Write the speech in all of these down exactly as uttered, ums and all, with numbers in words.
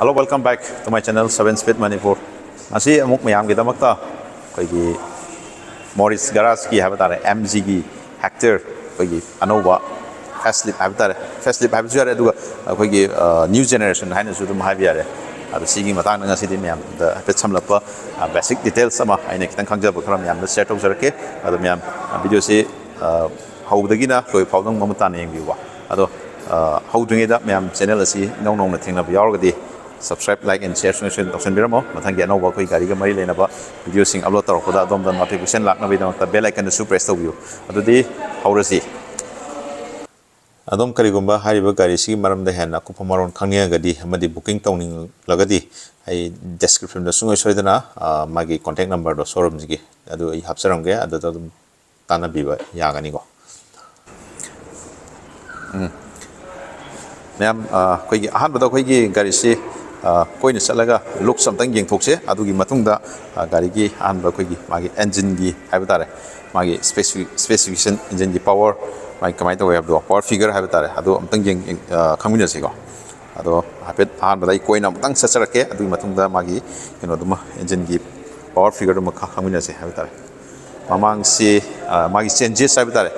Hello, welcome back to my channel, Seven Speed Manipur. ꯉꯁꯤ ꯑꯃꯨꯛ ꯃꯌꯥꯝꯒꯤꯗꯃꯛꯇ ꯑꯩꯈꯣꯏꯒꯤ ꯃꯣꯔꯤꯁ ꯒꯔꯥꯖꯀꯤ ꯍꯥꯏꯕ ꯇꯥꯔꯦ, ꯑꯦꯝ ꯖꯤꯒꯤ ꯍꯦꯛꯇꯔ, ꯑꯩꯈꯣꯏꯒꯤ ꯑꯅꯧꯕ ꯐꯦꯁ ꯂꯤꯐ ꯍꯥꯏꯕ ꯇꯥꯔꯦ, ꯐꯦꯁ ꯂꯤꯐ ꯍꯥꯏꯕꯁꯨ ꯌꯥꯔꯦ, ꯑꯗꯨꯒ ꯑꯩꯈꯣꯏꯒꯤ ꯅ꯭ꯌꯨ ꯖꯦꯅꯦꯔꯦꯁꯟ ꯍꯥꯏꯅꯁꯨ ꯑꯗꯨꯝ ꯍꯥꯏꯕ ꯌꯥꯔꯦ꯫ ꯑꯗꯣ ꯁꯤꯒꯤ ꯃꯇꯥꯡꯗ ꯉꯁꯤꯗꯤ ꯃꯌꯥꯝꯗ ꯍꯥꯏꯐꯦꯠ ꯁꯝꯂꯞꯄ ꯕꯦꯁꯤꯛ ꯗꯤꯇꯦꯜꯁ ꯑꯃ ꯑꯩꯅ ꯈꯤꯇꯪ ꯈꯪꯖꯕ ꯈꯔ ꯃꯌꯥꯝꯗ ꯁꯤꯌꯔ ꯇꯧꯖꯔꯛꯀꯦ꯫ ꯑꯗꯣ ꯃꯌꯥꯝ ꯚꯤꯗꯤꯑꯣꯁꯤ ꯍꯧꯕꯗꯒꯤꯅ ꯂꯣꯏ ꯐꯥꯎꯗꯪ ꯃꯃꯨꯠ ꯇꯥꯅ ꯌꯦꯡꯕꯤꯌꯨꯀꯣ꯫ ꯑꯗꯣ ꯍꯧꯗ꯭ꯔꯤꯉꯩꯗ ꯃꯌꯥꯝ ꯆꯦꯅꯦꯜ ꯑꯁꯤ ꯏꯅꯧ ꯅꯧꯅ ꯊꯦꯡꯅꯕ ꯌꯥꯎꯔꯒꯗꯤ subscribe, like and share ꯁꯨꯡꯁꯣꯏ ꯁꯣꯏꯗꯅ ꯇꯧꯁꯟꯕꯤꯔꯝꯃꯣ꯫ ꯃꯊꯪꯒꯤ ꯑꯅꯧꯕ ꯑꯩꯈꯣꯏ ꯒꯥꯔꯤꯒ ꯃꯔꯤ ꯂꯩꯅꯕ ꯚꯤꯗꯤꯑꯣꯁꯤꯡ ꯑꯞꯂꯣꯗ ꯇꯧꯔꯛꯄꯗ ꯑꯗꯣꯝꯗ ꯅꯣꯇꯤꯐꯤꯀꯦꯁꯟ ꯂꯥꯛꯅꯕꯒꯤꯗꯃꯛꯇ ꯕꯦꯜ ꯑꯥꯏꯀꯟꯗꯁꯨ ꯄ꯭ꯔꯦꯁ ꯇꯧꯕꯤꯌꯨ꯫ ꯑꯗꯨꯗꯤ ꯍꯧꯔꯁꯤ꯫ ꯑꯗꯣꯝ ꯀꯔꯤꯒꯨꯝꯕ ꯍꯥꯏꯔꯤꯕ ꯒꯥꯔꯤꯁꯤꯒꯤ ꯃꯔꯝꯗ ꯍꯦꯟꯅ ꯑꯀꯨꯞꯄ ꯃꯔꯣꯜ ꯈꯪꯅꯤꯡꯉꯒꯗꯤ ꯑꯃꯗꯤ ꯕꯨꯀꯤꯡ ꯇꯧꯅꯤꯡꯂꯒꯗꯤ ꯑꯩ ꯗꯦꯁꯀ꯭ꯔꯤꯞꯁꯟꯗ ꯁꯨꯡꯁꯣꯏ ꯁꯣꯏꯗꯅ, ꯑ, ꯃꯥꯒꯤ ꯀꯣꯟꯇꯦꯛ ꯅꯝꯕꯔꯗꯣ ꯁꯣꯔꯨꯝꯁꯤꯒꯤ ꯑꯗꯨ ꯑꯩ ꯍꯥꯞꯆꯔꯝꯒꯦ, ꯑꯗꯨꯗ ꯑꯗꯨꯝ ꯇꯥꯟꯅꯕꯤꯕ ꯌꯥꯒꯅꯤꯀꯣ꯫ ꯎꯝ꯫ ꯃꯌꯥꯝ, ꯑ, ꯑꯩꯈꯣꯏꯒꯤ ꯑꯍꯥꯟꯕꯗ ꯑꯩꯈꯣꯏꯒꯤ ꯒꯥꯔꯤꯁꯤ, ꯑ, ꯀꯣꯏꯅ ꯆꯠꯂꯒ ꯂꯨꯛꯁ ꯑꯝꯇꯪ ꯌꯦꯡꯊꯣꯛꯁꯦ꯫ ꯑꯗꯨꯒꯤ ꯃꯇꯨꯡꯗ, ꯑ, ꯒꯥꯔꯤꯒꯤ ꯑꯍꯥꯟꯕ ꯑꯩꯈꯣꯏꯒꯤ ꯃꯥꯒꯤ ꯑꯦꯟꯖꯤꯟꯒꯤ ꯍꯥꯏꯕ ꯇꯥꯔꯦ, ꯃꯥꯒꯤ ꯏꯁꯄꯦꯁꯤꯐꯤꯀꯦꯁꯟ, ꯏꯟꯖꯤꯟꯒꯤ ꯄꯋꯥꯔ, ꯃꯥꯒꯤ ꯀꯃꯥꯏꯅ ꯇꯧꯋꯦ ꯍꯥꯏꯕꯗꯣ, ꯄꯋꯥꯔ ꯐꯤꯒꯔ ꯍꯥꯏꯕ ꯇꯥꯔꯦ, ꯑꯗꯨ ꯑꯝꯇꯪ ꯌꯦꯡ-, ꯌꯦꯡ-, ꯑ, ꯈꯪꯃꯤꯟꯅꯁꯤꯀꯣ꯫ ꯑꯗꯣ ꯍꯥꯏꯐꯦꯠ ꯑꯍꯥꯟꯕꯗ ꯑꯩ ꯀꯣꯏꯅ ꯑꯃꯨꯛꯇꯪ ꯆꯠꯆꯔꯛꯀꯦ, ꯑꯗꯨꯒꯤ ꯃꯇꯨꯡꯗ ꯃꯥꯒꯤ ꯀꯩꯅꯣꯗꯨꯃ, ꯏꯟꯖꯤꯟꯒꯤ ꯄꯋꯥꯔ ꯐꯤꯒꯔꯗꯨꯃ ꯈ-, ꯈꯪꯃꯤꯟꯅꯁꯦ ꯍꯥꯏꯕ ꯇꯥꯔꯦ꯫ ꯃꯃꯥꯡꯁꯤ, ꯑ, ꯃꯥꯒꯤ ꯆꯦꯟꯖꯦꯁ ꯍꯥꯏꯕ ꯇꯥꯔꯦ꯫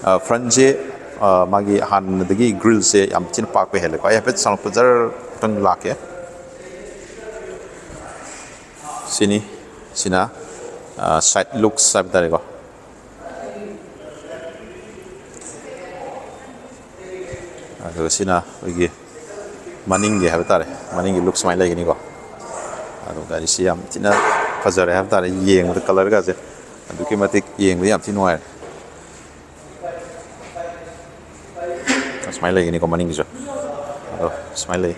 ꯑ, ꯐ꯭ꯔꯟꯁꯦ, ꯑ, ꯃꯥꯒꯤ ꯍꯥꯟꯅꯗꯒꯤ ꯒ꯭ꯔꯤꯜꯁꯦ ꯌꯥꯝ ꯊꯤꯅ ꯄꯥꯛꯄ ꯍꯦꯜꯂꯦꯀꯣ꯫ ꯑꯩ ꯍꯥꯏꯐꯦꯠ ꯁꯥꯡꯂꯛꯄ ꯖꯔ ꯑꯃꯨꯛꯇꯪ ꯂꯥꯛꯀꯦ꯫ ꯁꯤꯅꯤ, ꯁꯤꯅ, ꯑ, ꯁꯥꯏꯠ ꯂꯨꯛꯁ ꯍꯥꯏꯕ ꯇꯥꯔꯦꯀꯣ꯫ ꯑꯗꯨꯒ ꯁꯤꯅ ꯑꯩꯈꯣꯏꯒꯤ ꯃꯅꯤꯡꯒꯤ ꯍꯥꯏꯕ ꯇꯥꯔꯦ, ꯃꯅꯤꯡꯒꯤ ꯂꯨꯛ ꯁꯨꯃꯥꯏꯅ ꯂꯩꯒꯅꯤꯀꯣ꯫ ꯑꯗꯣ ꯒꯥꯔꯤꯁꯤ ꯌꯥꯝ ꯊꯤꯅ ꯐꯖꯔꯦ ꯍꯥꯏꯕ ꯇꯥꯔꯦ, ꯌꯦꯡꯕꯗ ꯀꯂꯔꯒꯁꯦ ꯑꯗꯨꯛꯀꯤ ꯃꯇꯤꯛ ꯌꯦꯡꯕꯗ ꯌꯥꯝ ꯊꯤ ꯅꯨꯡꯉꯥꯏꯔꯦ꯫ ꯁꯨꯃꯥꯏꯅ ꯂꯩꯒꯅꯤꯀꯣ ꯃꯅꯤꯡꯒꯤꯁꯨ꯫ ꯑꯗꯣ ꯁꯨꯃꯥꯏꯅ ꯂꯩ꯫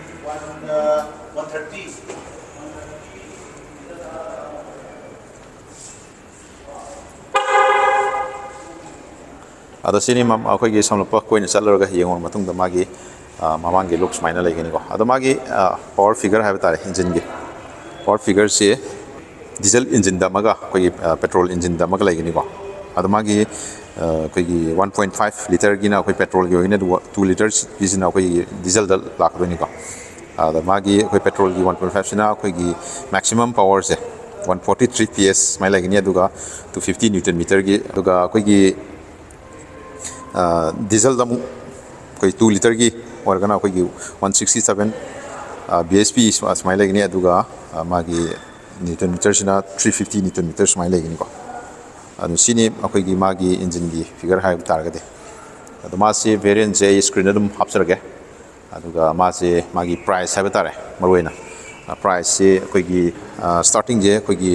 ꯑꯗꯣ ꯁꯤꯅꯤ ꯃꯝ-, ꯑꯩꯈꯣꯏꯒꯤ ꯁꯝꯂꯞꯄ ꯀꯣꯏꯅ ꯆꯠꯂꯨꯔꯒ ꯌꯦꯡꯉꯨꯕ ꯃꯇꯨꯡꯗ ꯃꯥꯒꯤ, ꯑ, ꯃꯃꯥꯡꯒꯤ ꯂꯨꯛ ꯁꯨꯃꯥꯏꯅ ꯂꯩꯒꯅꯤꯀꯣ꯫ ꯑꯗꯣ ꯃꯥꯒꯤ, ꯑ, ꯄꯋꯥꯔ ꯐꯤꯒꯔ ꯍꯥꯏꯕ ꯇꯥꯔꯦ, ꯏꯟꯖꯤꯟꯒꯤ ꯄꯋꯥꯔ ꯐꯤꯒꯔꯁꯤ ꯗꯤꯖꯜ ꯏꯟꯖꯤꯟꯗ ꯑꯃꯒ ꯑꯩꯈꯣꯏꯒꯤ, ꯑ, ꯄꯦꯇ꯭ꯔꯣꯜ ꯏꯟꯖꯤꯟꯗ ꯑꯃꯒ ꯂꯩꯒꯅꯤꯀꯣ꯫ ꯑꯗꯣ ꯃꯥꯒꯤ, ꯑ, ꯑꯩꯈꯣꯏꯒꯤ ꯋꯥꯟ ꯄꯣꯏꯟ ꯐꯥꯏꯚ ꯂꯤꯇꯔꯒꯤꯅ ꯑꯩꯈꯣꯏ ꯄꯦꯇ꯭ꯔꯣꯜꯒꯤ ꯑꯣꯏꯒꯅꯤ, ꯑꯗꯨꯒ ꯇꯨ ꯂꯤꯇꯔꯁꯤꯅ ꯑꯩꯈꯣꯏꯒꯤ ꯗꯤꯖꯜꯗ ꯂꯥꯛꯀꯗꯣꯏꯅꯤꯀꯣ꯫ ꯑꯗ ꯃꯥꯒꯤ ꯑꯩꯈꯣꯏ petrolꯒꯤ one point fiveꯁꯤꯅ ꯑꯩꯈꯣꯏꯒꯤ maximum powerꯁꯦ one forty three P S ꯁꯨꯃꯥꯏꯅ ꯂꯩꯒꯅꯤ, ꯑꯗꯨꯒ two fifty newton meterꯒꯤ, ꯑꯗꯨꯒ ꯑꯩꯈꯣꯏꯒꯤ dieselꯗ ꯑꯃꯨꯛ ꯑꯩꯈꯣꯏ two literꯒꯤ ꯑꯣꯏꯔꯒꯅ ꯑꯩꯈꯣꯏꯒꯤ one sixty seven B H P ꯁꯨꯃꯥꯏꯅ ꯂꯩꯒꯅꯤ, ꯑꯗꯨꯒ ꯃꯥꯒꯤ newton meterꯁꯤꯅ three fifty newton meter ꯁꯨꯃꯥꯏꯅ ꯂꯩꯒꯅꯤꯀꯣ꯫ ꯑꯗꯨ ꯁꯤꯅꯤ ꯑꯩꯈꯣꯏꯒꯤ ꯃꯥꯒꯤ engineꯒꯤ figure ꯍꯥꯏꯕ ꯇꯥꯔꯒꯗꯤ꯫ ꯑꯗꯣ ꯃꯥꯁꯦ variantꯁꯦ ꯑꯩ screenꯗ ꯑꯗꯨꯝ ꯍꯥꯞꯆꯔꯒꯦ꯫ ꯑꯗꯨꯒ ꯃꯥꯁꯦ ꯃꯥꯒꯤ price ꯍꯥꯏꯕ ꯇꯥꯔꯦ, ꯃꯔꯨꯑꯣꯏꯅ priceꯁꯦ ꯑꯩꯈꯣꯏꯒꯤ startingꯁꯦ ꯑꯩꯈꯣꯏꯒꯤ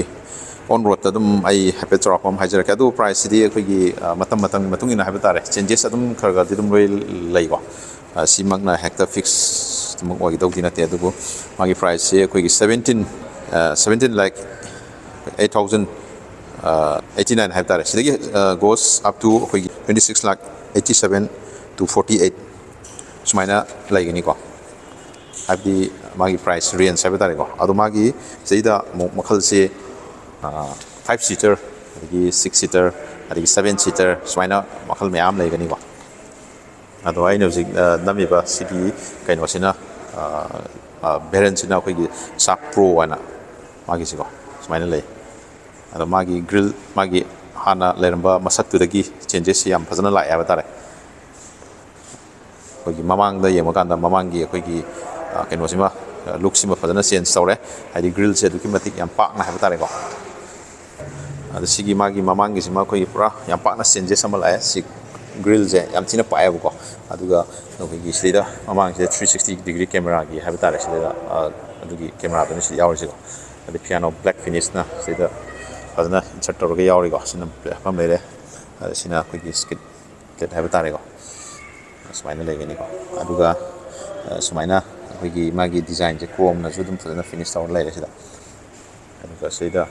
on roadꯇ ꯑꯗꯨꯝ ꯑꯩ ꯍꯥꯏꯐꯦꯠ ꯆꯥꯎꯔꯥꯛꯄ ꯑꯃ ꯍꯥꯏꯖꯔꯛꯀꯦ꯫ ꯑꯗꯨ priceꯁꯤꯗꯤ ꯑꯩꯈꯣꯏꯒꯤ ꯃꯇꯝ ꯃꯇꯝꯒꯤ ꯃꯇꯨꯡ ꯏꯟꯅ ꯍꯥꯏꯕ ꯇꯥꯔꯦ, changes ꯑꯗꯨꯝ ꯈꯔ ꯈꯔꯗꯤ ꯑꯗꯨꯝ ꯂꯣꯏ ꯂꯩꯀꯣ꯫ ꯁꯤꯃꯛꯅ ꯍꯦꯛꯇ fixedꯃꯛ ꯑꯣꯏꯒꯗꯧꯗꯤ ꯅꯠꯇꯦ, ꯑꯗꯨꯕꯨ ꯃꯥꯒꯤ priceꯁꯦ ꯑꯩꯈꯣꯏꯒꯤ seventeen seventeen lakh eight thousand eighty nine ꯍꯥꯏꯕ ꯇꯥꯔꯦ꯫ ꯁꯤꯗꯒꯤ goes up to ꯑꯩꯈꯣꯏꯒꯤ twenty six lakh eighty seven to forty eight ꯁꯨꯃꯥꯏꯅ ꯂꯩꯒꯅꯤꯀꯣ꯫ ꯍꯥꯏꯕꯗꯤ ꯃꯥꯒꯤ price range ꯍꯥꯏꯕ ꯇꯥꯔꯦꯀꯣ꯫ ꯑꯗꯣ ꯃꯥꯒꯤ ꯁꯤꯗꯩꯗ ꯑꯃꯨꯛ ꯃꯈꯜꯁꯦ five seater, ꯑꯗꯒꯤ six seater, ꯑꯗꯒꯤ seven seater ꯁꯨꯃꯥꯏꯅ ꯃꯈꯜ ꯃꯌꯥꯝ ꯂꯩꯒꯅꯤꯀꯣ꯫ ꯑꯗꯣ ꯑꯩꯅ ꯍꯧꯖꯤꯛ ꯅꯝꯃꯤꯕ ꯁꯤꯒꯤ ꯀꯩꯅꯣꯁꯤꯅ, variantꯁꯤꯅ ꯑꯩꯈꯣꯏꯒꯤ Shark Pro ꯍꯥꯏꯅ ꯃꯥꯒꯤꯁꯤꯀꯣ ꯁꯨꯃꯥꯏꯅ ꯂꯩ꯫ ꯑꯗꯣ ꯃꯥꯒꯤ grill, ꯃꯥꯒꯤ ꯍꯥꯟꯅ ꯂꯩꯔꯝꯕ ꯃꯁꯛꯇꯨꯗꯒꯤ changesꯁꯤ ꯌꯥꯝ ꯐꯖꯅ ꯂꯥꯛꯑꯦ ꯍꯥꯏꯕ ꯇꯥꯔꯦ꯫ ꯑꯩꯈꯣꯏꯒꯤ ꯃꯃꯥꯡꯗ ꯌꯦꯡꯕ ꯀꯥꯟꯗ ꯃꯃꯥꯡꯒꯤ ꯑꯩꯈꯣꯏꯒꯤ ꯀꯩꯅꯣꯁꯤꯃ, lookꯁꯤꯃ ꯐꯖꯅ change ꯇꯧꯔꯦ꯫ ꯍꯥꯏꯗꯤ grillꯁꯦ ꯑꯗꯨꯛꯀꯤ ꯃꯇꯤꯛ ꯌꯥꯝ ꯄꯥꯛꯅ ꯍꯥꯏꯕ ꯇꯥꯔꯦꯀꯣ꯫ ꯑꯗꯣ ꯁꯤꯒꯤ ꯃꯥꯒꯤ ꯃꯃꯥꯡꯒꯤꯁꯤꯃ ꯑꯩꯈꯣꯏꯒꯤ ꯄꯨꯔꯥ ꯌꯥꯝ ꯄꯥꯛꯅ changes ꯑꯃ ꯂꯥꯛꯑꯦ꯫ ꯁꯤ grillꯁꯦ ꯌꯥꯝ ꯊꯤꯅ ꯄꯥꯛꯑꯦꯕꯀꯣ꯫ ꯑꯗꯨꯒ ꯑꯩꯈꯣꯏꯒꯤ ꯁꯤꯗꯩꯗ ꯃꯃꯥꯡꯁꯤꯗ three sixty degree cameraꯒꯤ ꯍꯥꯏꯕ ꯇꯥꯔꯦ, ꯁꯤꯗꯩꯗ ꯑꯗꯨꯒꯤ cameraꯗꯨꯅ ꯁꯤꯗ ꯌꯥꯎꯔꯤꯁꯤꯀꯣ꯫ ꯑꯗꯩ piano black finishꯅ ꯁꯤꯗ ꯐꯖꯅ insert ꯇꯧꯔꯒ ꯌꯥꯎꯔꯤꯀꯣ꯫ ꯁꯤꯅ ꯍꯥꯞꯐꯝ ꯂꯩꯔꯦ꯫ ꯑꯗ ꯁꯤꯅ ꯑꯩꯈꯣꯏꯒꯤ skid plate ꯍꯥꯏꯕ ꯇꯥꯔꯦꯀꯣ꯫ ꯁꯨꯃꯥꯏꯅ ꯂꯩꯒꯅꯤꯀꯣ꯫ ꯑꯗꯨꯒ ꯁꯨꯃꯥꯏꯅ ꯑꯩꯈꯣꯏꯒꯤ ꯃꯥꯒꯤ designꯁꯦ chromeꯅꯁꯨ ꯑꯗꯨꯝ ꯐꯖꯅ finish ꯇꯧꯔ ꯂꯩꯔꯦ ꯁꯤꯗ꯫ ꯑꯗꯨꯒ ꯁꯤꯗ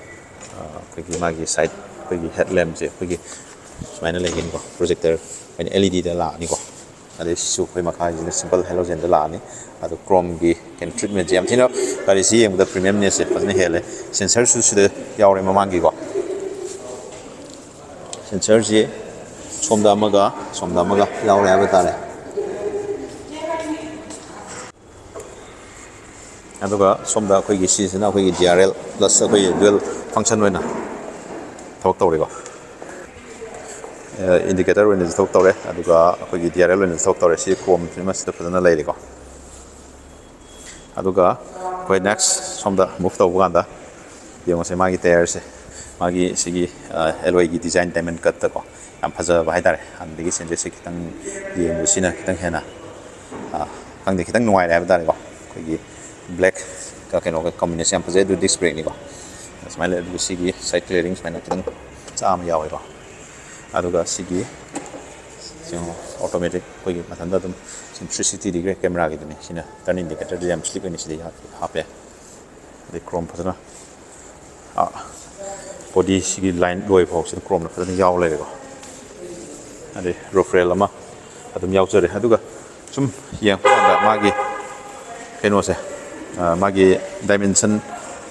ꯑꯩꯈꯣꯏꯒꯤ ꯃꯥꯒꯤ side, ꯑꯩꯈꯣꯏꯒꯤ headlampꯁꯦ ꯑꯩꯈꯣꯏꯒꯤ ꯁꯨꯃꯥꯏꯅ ꯂꯩꯒꯅꯤꯀꯣ꯫ Projector ꯑꯩꯈꯣꯏꯅ LEDꯗ ꯂꯥꯛꯑꯅꯤꯀꯣ꯫ ꯑꯗꯩ ꯁꯤꯁꯨ ꯑꯩꯈꯣꯏ ꯃꯈꯥꯒꯤꯁꯤꯅ simple halogenꯗ ꯂꯥꯛꯑꯅꯤ꯫ ꯑꯗꯣ chromeꯒꯤ ꯀꯩꯅꯣ treatmentꯁꯦ ꯌꯥꯝ ꯊꯤꯅ ꯒꯥꯔꯤꯁꯤ ꯌꯦꯡꯕꯗ premiumnessꯁꯦ ꯐꯖꯅ ꯍꯦꯜꯂꯦ꯫ Sensorꯁꯨ ꯁꯤꯗ ꯌꯥꯎꯔꯦ ꯃꯃꯥꯡꯒꯤꯀꯣ꯫ Sensorꯁꯤ ꯁꯣꯝꯗ ꯑꯃꯒ ꯁꯣꯝꯗ ꯑꯃꯒ ꯌꯥꯎꯔꯦ ꯍꯥꯏꯕ ꯇꯥꯔꯦ꯫ ꯑꯗꯨꯒ ꯁꯣꯝꯗ ꯑꯩꯈꯣꯏꯒꯤ ꯁꯤꯁꯤꯅ ꯑꯩꯈꯣꯏꯒꯤ D R L plus ꯑꯩꯈꯣꯏꯒꯤ dual function ꯑꯣꯏꯅ ꯊꯕꯛ ꯇꯧꯔꯤꯀꯣ꯫ ꯏꯟꯗꯤꯀꯦꯇꯔ ꯑꯣꯏꯅꯁꯨ ꯊꯕꯛ ꯇꯧꯔꯦ, ꯑꯗꯨꯒ ꯑꯩꯈꯣꯏꯒꯤ D R L ꯑꯣꯏꯅꯁꯨ ꯊꯕꯛ ꯇꯧꯔꯦ꯫ ꯁꯤ ꯀ꯭ꯔꯣꯝꯁꯤꯃ ꯁꯤꯗ ꯐꯖꯅ ꯂꯩꯔꯦꯀꯣ꯫ ꯑꯗꯨꯒ ꯑꯩꯈꯣꯏ next ꯁꯣꯝꯗ move ꯇꯧꯕ ꯀꯥꯟꯗ ꯌꯦꯡꯉꯁꯦ, ꯃꯥꯒꯤ ꯇꯌꯔꯁꯦ, ꯃꯥꯒꯤ ꯁꯤꯒꯤ ꯑꯦꯂꯣꯏꯒꯤ ꯗꯤꯖꯥꯏꯟ ꯗꯥꯏꯃꯟ ꯀꯠꯇꯀꯣ, ꯌꯥꯝ ꯐꯖꯕ ꯍꯥꯏꯇꯥꯔꯦ꯫ ꯍꯥꯟꯅꯗꯒꯤ ꯁꯦꯟꯖꯦꯁꯁꯦ ꯈꯤꯇꯪ ꯌꯦꯡꯕꯁꯤꯅ ꯈꯤꯇꯪ ꯍꯦꯟꯅ, ꯑ, ꯈꯪꯗꯦ, ꯈꯤꯇꯪ ꯅꯨꯡꯉꯥꯏꯔꯦ ꯍꯥꯏꯕ ꯇꯥꯔꯦꯀꯣ꯫ ꯑꯩꯈꯣꯏꯒꯤ ꯕ꯭ꯂꯦꯛꯀ ꯀꯩꯅꯣꯒ ꯀꯣꯝꯕꯤꯅꯦꯁꯟ ꯌꯥꯝ ꯐꯖꯩ꯫ ꯑꯗꯨ ꯗꯤꯁ ꯕ꯭ꯔꯦꯛꯅꯤꯀꯣ꯫ ꯁꯨꯃꯥꯏꯅ ꯂꯩ꯫ ꯑꯗꯨꯒ ꯁꯤꯒꯤ ꯁꯥꯏꯠ ꯀ꯭ꯂꯤꯌꯥꯔꯤꯡ ꯁꯨꯃꯥꯏꯅ ꯈꯤꯇꯪ ꯆꯥ ꯑꯃ ꯌꯥꯎꯋꯦꯀꯣ꯫ ꯑꯗꯨꯒ ꯁꯤꯒꯤ ꯑꯣꯇꯣꯃꯦꯇꯤꯛ ꯑꯩꯈꯣꯏꯒꯤ ꯃꯊꯟꯇ ꯑꯗꯨꯝ ꯁꯨꯝ three sixty degree ꯀꯦꯃꯦꯔꯥꯒꯤꯗꯨꯅꯤ꯫ ꯁꯤꯅ turn indicator ꯗꯨ ꯌꯥꯝ ꯁ꯭ꯂꯤꯛ ꯑꯣꯏꯅ ꯁꯤꯗ ꯍꯥꯞꯄꯦ꯫ ꯑꯗꯩ ꯀ꯭ꯔꯣꯝ ꯐꯖꯅ, ꯑꯥ, ꯕꯣꯗꯤ ꯁꯤꯒꯤ ꯂꯥꯏꯟ ꯂꯣꯏ ꯐꯥꯎꯁꯤꯗ ꯀ꯭ꯔꯣꯝꯅ ꯐꯖꯅ ꯌꯥꯎ ꯂꯩꯔꯦꯀꯣ꯫ ꯑꯗꯩ ꯔꯨꯐ ꯔꯦꯜ ꯑꯃ ꯑꯗꯨꯝ ꯌꯥꯎꯖꯔꯦ꯫ ꯑꯗꯨꯒ ꯁꯨꯝ ꯌꯦꯡꯉꯛꯄ ꯀꯥꯟꯗ ꯃꯥꯒꯤ ꯀꯩꯅꯣꯁꯦ, ꯑ, ꯃꯥꯒꯤ ꯗꯥꯏꯃꯦꯟꯁꯟ,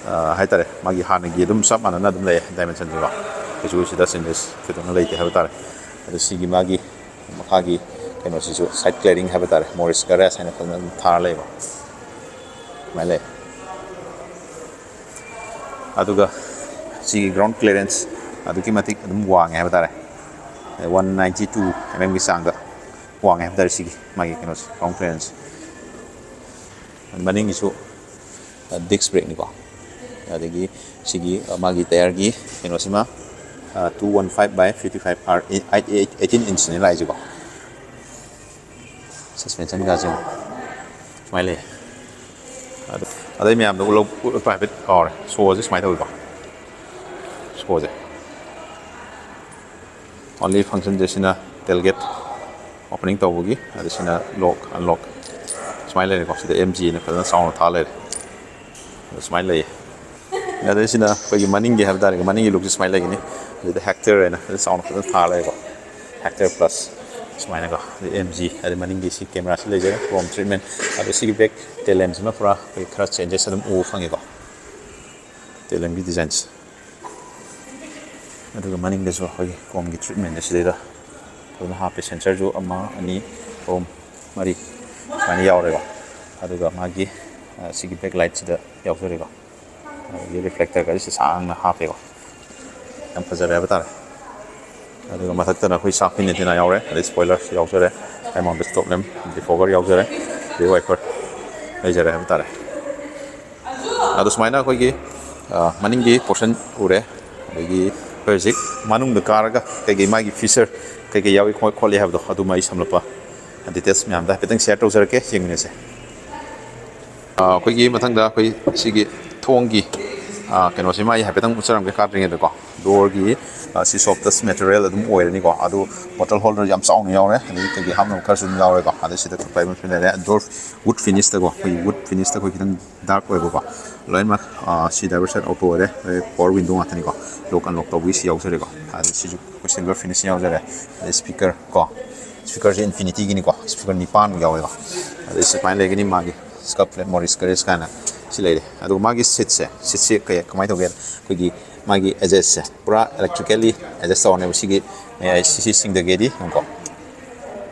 ꯑ, ꯍꯥꯏꯇꯥꯔꯦ, ꯃꯥꯒꯤ ꯍꯥꯟꯅꯒꯤ ꯑꯗꯨꯝ ꯆꯞ ꯃꯥꯟꯅꯅ ꯑꯗꯨꯝ ꯂꯩ ꯗꯥꯏꯃꯦꯟꯁꯟꯁꯤꯀꯣ꯫ ꯀꯩꯁꯨ ꯁꯤꯗ ꯆꯦꯟꯖꯦꯁ ꯊꯣꯏꯗꯣꯛꯅ ꯂꯩꯇꯦ ꯍꯥꯏꯕ ꯇꯥꯔꯦ꯫ ꯑꯗꯣ ꯁꯤꯒꯤ ꯃꯥꯒꯤ ꯃꯈꯥꯒꯤ ꯀꯩꯅꯣꯁꯤꯁꯨ ꯁꯥꯏꯠ ꯀ꯭ꯂꯤꯌꯥꯔꯤꯡ ꯍꯥꯏꯕ ꯇꯥꯔꯦ, ꯃꯣꯔꯤꯁ ꯒꯔꯦꯁ ꯍꯥꯏꯅ ꯐꯖꯅ ꯑꯗꯨꯝ ꯊꯥꯔ ꯂꯩꯕ ꯁꯨꯃꯥꯏꯅ ꯂꯩ꯫ ꯑꯗꯨꯒ ꯁꯤꯒꯤ ꯒ꯭ꯔꯥꯎꯟ ꯀ꯭ꯂꯤꯌꯥꯔꯦꯟꯁ ꯑꯗꯨꯛꯀꯤ ꯃꯇꯤꯛ ꯑꯗꯨꯝ ꯋꯥꯡꯉꯦ ꯍꯥꯏꯕ ꯇꯥꯔꯦ꯫ One ninety two mm ꯒꯤ ꯆꯥꯡꯗ ꯋꯥꯡꯉꯦ ꯍꯥꯏꯕ ꯇꯥꯔꯦ ꯁꯤꯒꯤ ꯃꯥꯒꯤ ꯀꯩꯅꯣꯁꯦ, ꯒ꯭ꯔꯥꯎꯟ ꯀ꯭ꯂꯤꯌꯥꯔꯦꯟꯁ꯫ ꯃꯅꯤꯡꯒꯤꯁꯨ ꯗꯤꯁ ꯕ꯭ꯔꯦꯛꯅꯤꯀꯣ꯫ ꯑꯗꯒꯤ ꯁꯤꯒꯤ, ꯑ, ꯃꯥꯒꯤ ꯇꯌꯥꯔꯒꯤ ꯀꯩꯅꯣꯁꯤꯃ, ꯑ, two one five by fifty five R, eight, eight, eighteen inch ꯅꯤ ꯂꯥꯛꯏꯁꯤꯀꯣ꯫ ꯁꯁꯄꯦꯟꯁꯟꯒꯁꯦ ꯁꯨꯃꯥꯏꯅ ꯂꯩ꯫ ꯑꯗ-, ꯑꯗꯩ ꯃꯌꯥꯝꯗ ꯎꯠꯂꯧ-, ꯎꯠꯄ ꯍꯥꯏꯐꯦꯠ ꯀꯥꯎꯔꯦ꯫ ꯁꯣꯁꯦ ꯁꯨꯃꯥꯏꯅ ꯇꯧꯋꯤꯀꯣ꯫ ꯁꯣꯁꯦ꯫ Only function ꯁꯦ ꯁꯤꯅ tailgate opening ꯇꯧꯕꯒꯤ, ꯑꯗ ꯁꯤꯅ lock, unlock ꯁꯨꯃꯥꯏꯅ ꯂꯩꯔꯦꯀꯣ꯫ ꯁꯤꯗ M G ꯅ ꯐꯖꯅ ꯆꯥꯎꯅ ꯊꯥ ꯂꯩꯔꯦ꯫ ꯑꯗ ꯁꯨꯃꯥꯏꯅ ꯂꯩꯌꯦ꯫ ꯑꯗꯩ ꯁꯤꯅ ꯑꯩꯈꯣꯏꯒꯤ ꯃꯅꯤꯡꯒꯤ ꯍꯥꯏꯕ ꯇꯥꯔꯦ, ꯃꯅꯤꯡꯒꯤ ꯂꯨꯛꯁꯦ ꯁꯨꯃꯥꯏꯅ ꯂꯩꯒꯅꯤ꯫ ꯑꯗꯨꯗ ꯍꯦꯛꯇꯔ ꯍꯥꯏꯅ ꯐꯖꯅ ꯆꯥꯎꯅ ꯐꯖꯅ ꯊꯥꯔ ꯂꯩꯀꯣ, ꯍꯦꯛꯇꯔ ꯄ꯭ꯂꯁ ꯁꯨꯃꯥꯏꯅꯀꯣ꯫ ꯑꯗꯩ M G, ꯑꯗꯩ ꯃꯅꯤꯡꯒꯤ ꯁꯤ ꯀꯦꯃꯦꯔꯥꯁꯤ ꯂꯩꯖꯔꯦ, ꯀ꯭ꯔꯣꯝ ꯇ꯭ꯔꯤꯠꯃꯦꯟ꯫ ꯑꯗꯣ ꯁꯤꯒꯤ ꯕꯦꯛ ꯇꯦꯜ ꯂꯦꯝꯁꯤꯃ ꯄꯨꯔꯥ ꯑꯩꯈꯣꯏ ꯈꯔ ꯆꯦꯟꯖꯦꯁ ꯑꯗꯨꯝ ꯎꯕ ꯐꯪꯉꯦꯀꯣ, ꯇꯦꯜ ꯂꯦꯝꯒꯤ ꯗꯤꯖꯥꯏꯟꯁꯦ꯫ ꯑꯗꯨꯒ ꯃꯅꯤꯡꯗꯁꯨ ꯑꯩꯈꯣꯏꯒꯤ ꯀ꯭ꯔꯣꯝꯒꯤ ꯇ꯭ꯔꯤꯠꯃꯦꯟꯁꯦ ꯁꯤꯗꯩꯗ ꯐꯖꯅ ꯍꯥꯞꯄꯦ꯫ ꯁꯦꯟꯁꯔꯁꯨ ꯑꯃ, ꯑꯅꯤ, ꯑꯍꯨꯝ, ꯃꯔꯤ ꯁꯨꯃꯥꯏꯅ ꯌꯥꯎꯔꯦꯀꯣ꯫ ꯑꯗꯨꯒ ꯃꯥꯒꯤ ꯁꯤꯒꯤ ꯕꯦꯛ ꯂꯥꯏꯠꯁꯤꯗ ꯌꯥꯎꯖꯔꯦꯀꯣ꯫ ꯑꯗꯒꯤ ꯔꯤꯐ꯭ꯂꯦꯛꯇꯔꯒꯁꯦ ꯁꯥꯡꯅ ꯍꯥꯞꯄꯦꯀꯣ꯫ ꯌꯥꯝ ꯐꯖꯔꯦ ꯍꯥꯏꯕ ꯇꯥꯔꯦ꯫ ꯑꯗꯨꯒ ꯃꯊꯛꯇꯅ ꯑꯩꯈꯣꯏ ꯁꯥꯔꯛ ꯐꯤꯟ ꯑꯦꯟꯇꯦꯅꯥ ꯌꯥꯎꯔꯦ, ꯑꯗꯩ ꯁ꯭ꯄꯣꯏꯂꯔ ꯌꯥꯎꯖꯔꯦ, ꯑꯩ ꯃꯃꯥꯡꯗ ꯁ꯭ꯇꯣꯞ ꯂꯦꯝ, ꯗꯤꯐꯣꯒꯔ ꯌꯥꯎꯖꯔꯦ, ꯔꯤꯌꯔ ꯋꯥꯏꯄꯔ ꯂꯩꯖꯔꯦ ꯍꯥꯏꯕ ꯇꯥꯔꯦ꯫ ꯑꯗꯣ ꯁꯨꯃꯥꯏꯅ ꯑꯩꯈꯣꯏꯒꯤ, ꯑ, ꯃꯅꯤꯡꯒꯤ ꯄꯣꯔꯁꯟ ꯎꯔꯦ, ꯑꯗꯒꯤ ꯑꯩꯈꯣꯏ ꯍꯧꯖꯤꯛ ꯃꯅꯨꯡꯗ ꯀꯥꯔꯒ ꯀꯩꯀꯩ ꯃꯥꯒꯤ ꯐꯤꯆꯔ ꯀꯩꯀꯩ ꯌꯥꯎꯏ ꯈꯣ-, ꯈꯣꯠꯂꯤ ꯍꯥꯏꯕꯗꯣ ꯑꯗꯨꯝ ꯑꯩ ꯁꯝꯂꯞꯄ ꯗꯤꯇꯦꯜꯁ ꯃꯌꯥꯝꯗ ꯍꯥꯏꯐꯦꯠꯇꯪ ꯁꯤꯌꯔ ꯇꯧꯖꯔꯛꯀꯦ, ꯌꯦꯡꯃꯤꯟꯅꯁꯦ꯫ ꯑ, ꯑꯩꯈꯣꯏꯒꯤ ꯃꯊꯪꯗ ꯑꯩꯈꯣꯏ ꯁꯤꯒꯤ ꯊꯣꯡꯒꯤ, ꯑ, ꯀꯩꯅꯣꯁꯤ ꯃꯥꯒꯤ ꯍꯥꯏꯐꯦꯠꯇꯪ ꯎꯠꯆꯔꯝꯒꯦ ꯀꯥꯗ꯭ꯔꯤꯉꯩꯗꯀꯣ꯫ ꯗꯣꯔꯒꯤ, ꯑ, ꯁꯤ ꯁꯣꯐꯇꯁ ꯃꯦꯇꯔꯤꯌꯦꯜ ꯑꯗꯨꯝ ꯑꯣꯏꯔꯅꯤꯀꯣ꯫ ꯑꯗꯨ ꯕꯣꯇꯜ ꯍꯣꯜꯗꯔ ꯌꯥꯝ ꯆꯥꯎꯅ ꯌꯥꯎꯔꯦ, ꯑꯗꯒꯤ ꯀꯩꯀꯩ ꯍꯥꯞꯅꯕ ꯈꯔꯁꯨ ꯑꯗꯨꯝ ꯌꯥꯎꯔꯦꯀꯣ꯫ ꯑꯗꯩ ꯁꯤꯗ ꯈꯨꯠꯄꯥꯏꯕ ꯑꯃꯁꯨ ꯂꯩꯔꯦ꯫ ꯗꯣꯔ ꯋꯨꯗ ꯐꯤꯅꯤꯁꯇꯀꯣ, ꯑꯩꯈꯣꯏꯒꯤ ꯋꯨꯗ ꯐꯤꯅꯤꯁꯇ ꯑꯩꯈꯣꯏ ꯈꯤꯇꯪ ꯗꯥꯔꯛ ꯑꯣꯏꯕꯀꯣ꯫ ꯂꯣꯏꯅꯃꯛ, ꯑ, ꯁꯤ ꯗꯥꯏꯚꯔꯁꯟ ꯑꯣꯇꯣ ꯑꯣꯏꯔꯦ, ꯑꯗꯩ ꯄꯋꯥꯔ ꯋꯤꯟꯗꯣ ꯉꯥꯛꯇꯅꯤꯀꯣ꯫ ꯂꯣꯛ ꯑꯟꯂꯣꯛ ꯇꯧꯕꯒꯤ ꯁꯤ ꯌꯥꯎꯖꯔꯦꯀꯣ꯫ ꯑꯗꯩ ꯁꯤꯁꯨ ꯑꯩꯈꯣꯏ ꯁꯤꯜꯚꯔ ꯐꯤꯅꯤꯁ ꯌꯥꯎꯖꯔꯦ꯫ ꯑꯗꯩ ꯁ꯭ꯄꯤꯀꯔ ꯀꯣ, ꯁ꯭ꯄꯤꯀꯔꯁꯦ ꯏꯟꯐꯤꯅꯤꯇꯤꯒꯤꯅꯤꯀꯣ, ꯁ꯭ꯄꯤꯀꯔ ꯅꯤꯄꯥꯟꯃꯨꯛ ꯌꯥꯎꯋꯦꯀꯣ꯫ ꯑꯗꯩ ꯁꯨꯃꯥꯏꯅ ꯂꯩꯒꯅꯤ ꯃꯥꯒꯤ ꯁ꯭ꯀꯞ ꯄ꯭ꯂꯦꯠ ꯃꯣꯔꯤꯁ ꯀꯔꯦꯁ ꯀꯥꯏꯅ ꯁꯤ ꯂꯩꯔꯦ꯫ ꯑꯗꯨꯒ ꯃꯥꯒꯤ ꯁꯤꯠꯁꯦ, ꯁꯤꯠꯁꯦ ꯀꯩ, ꯀꯃꯥꯏꯅ ꯇꯧꯒꯦ? ꯑꯩꯈꯣꯏꯒꯤ ꯃꯥꯒꯤ ꯑꯦꯗꯖꯁꯁꯦ ꯄꯨꯔꯥ ꯏꯂꯦꯛꯇ꯭ꯔꯤꯀꯦꯜꯂꯤ ꯑꯦꯗꯖꯁ ꯇꯧꯔꯅꯦꯕ꯫ ꯁꯤꯒꯤ ꯃꯌꯥꯏ ꯁꯤꯁꯤ ꯆꯤꯡꯊꯒꯦꯗꯤ ꯌꯦꯡꯉꯨꯀꯣ,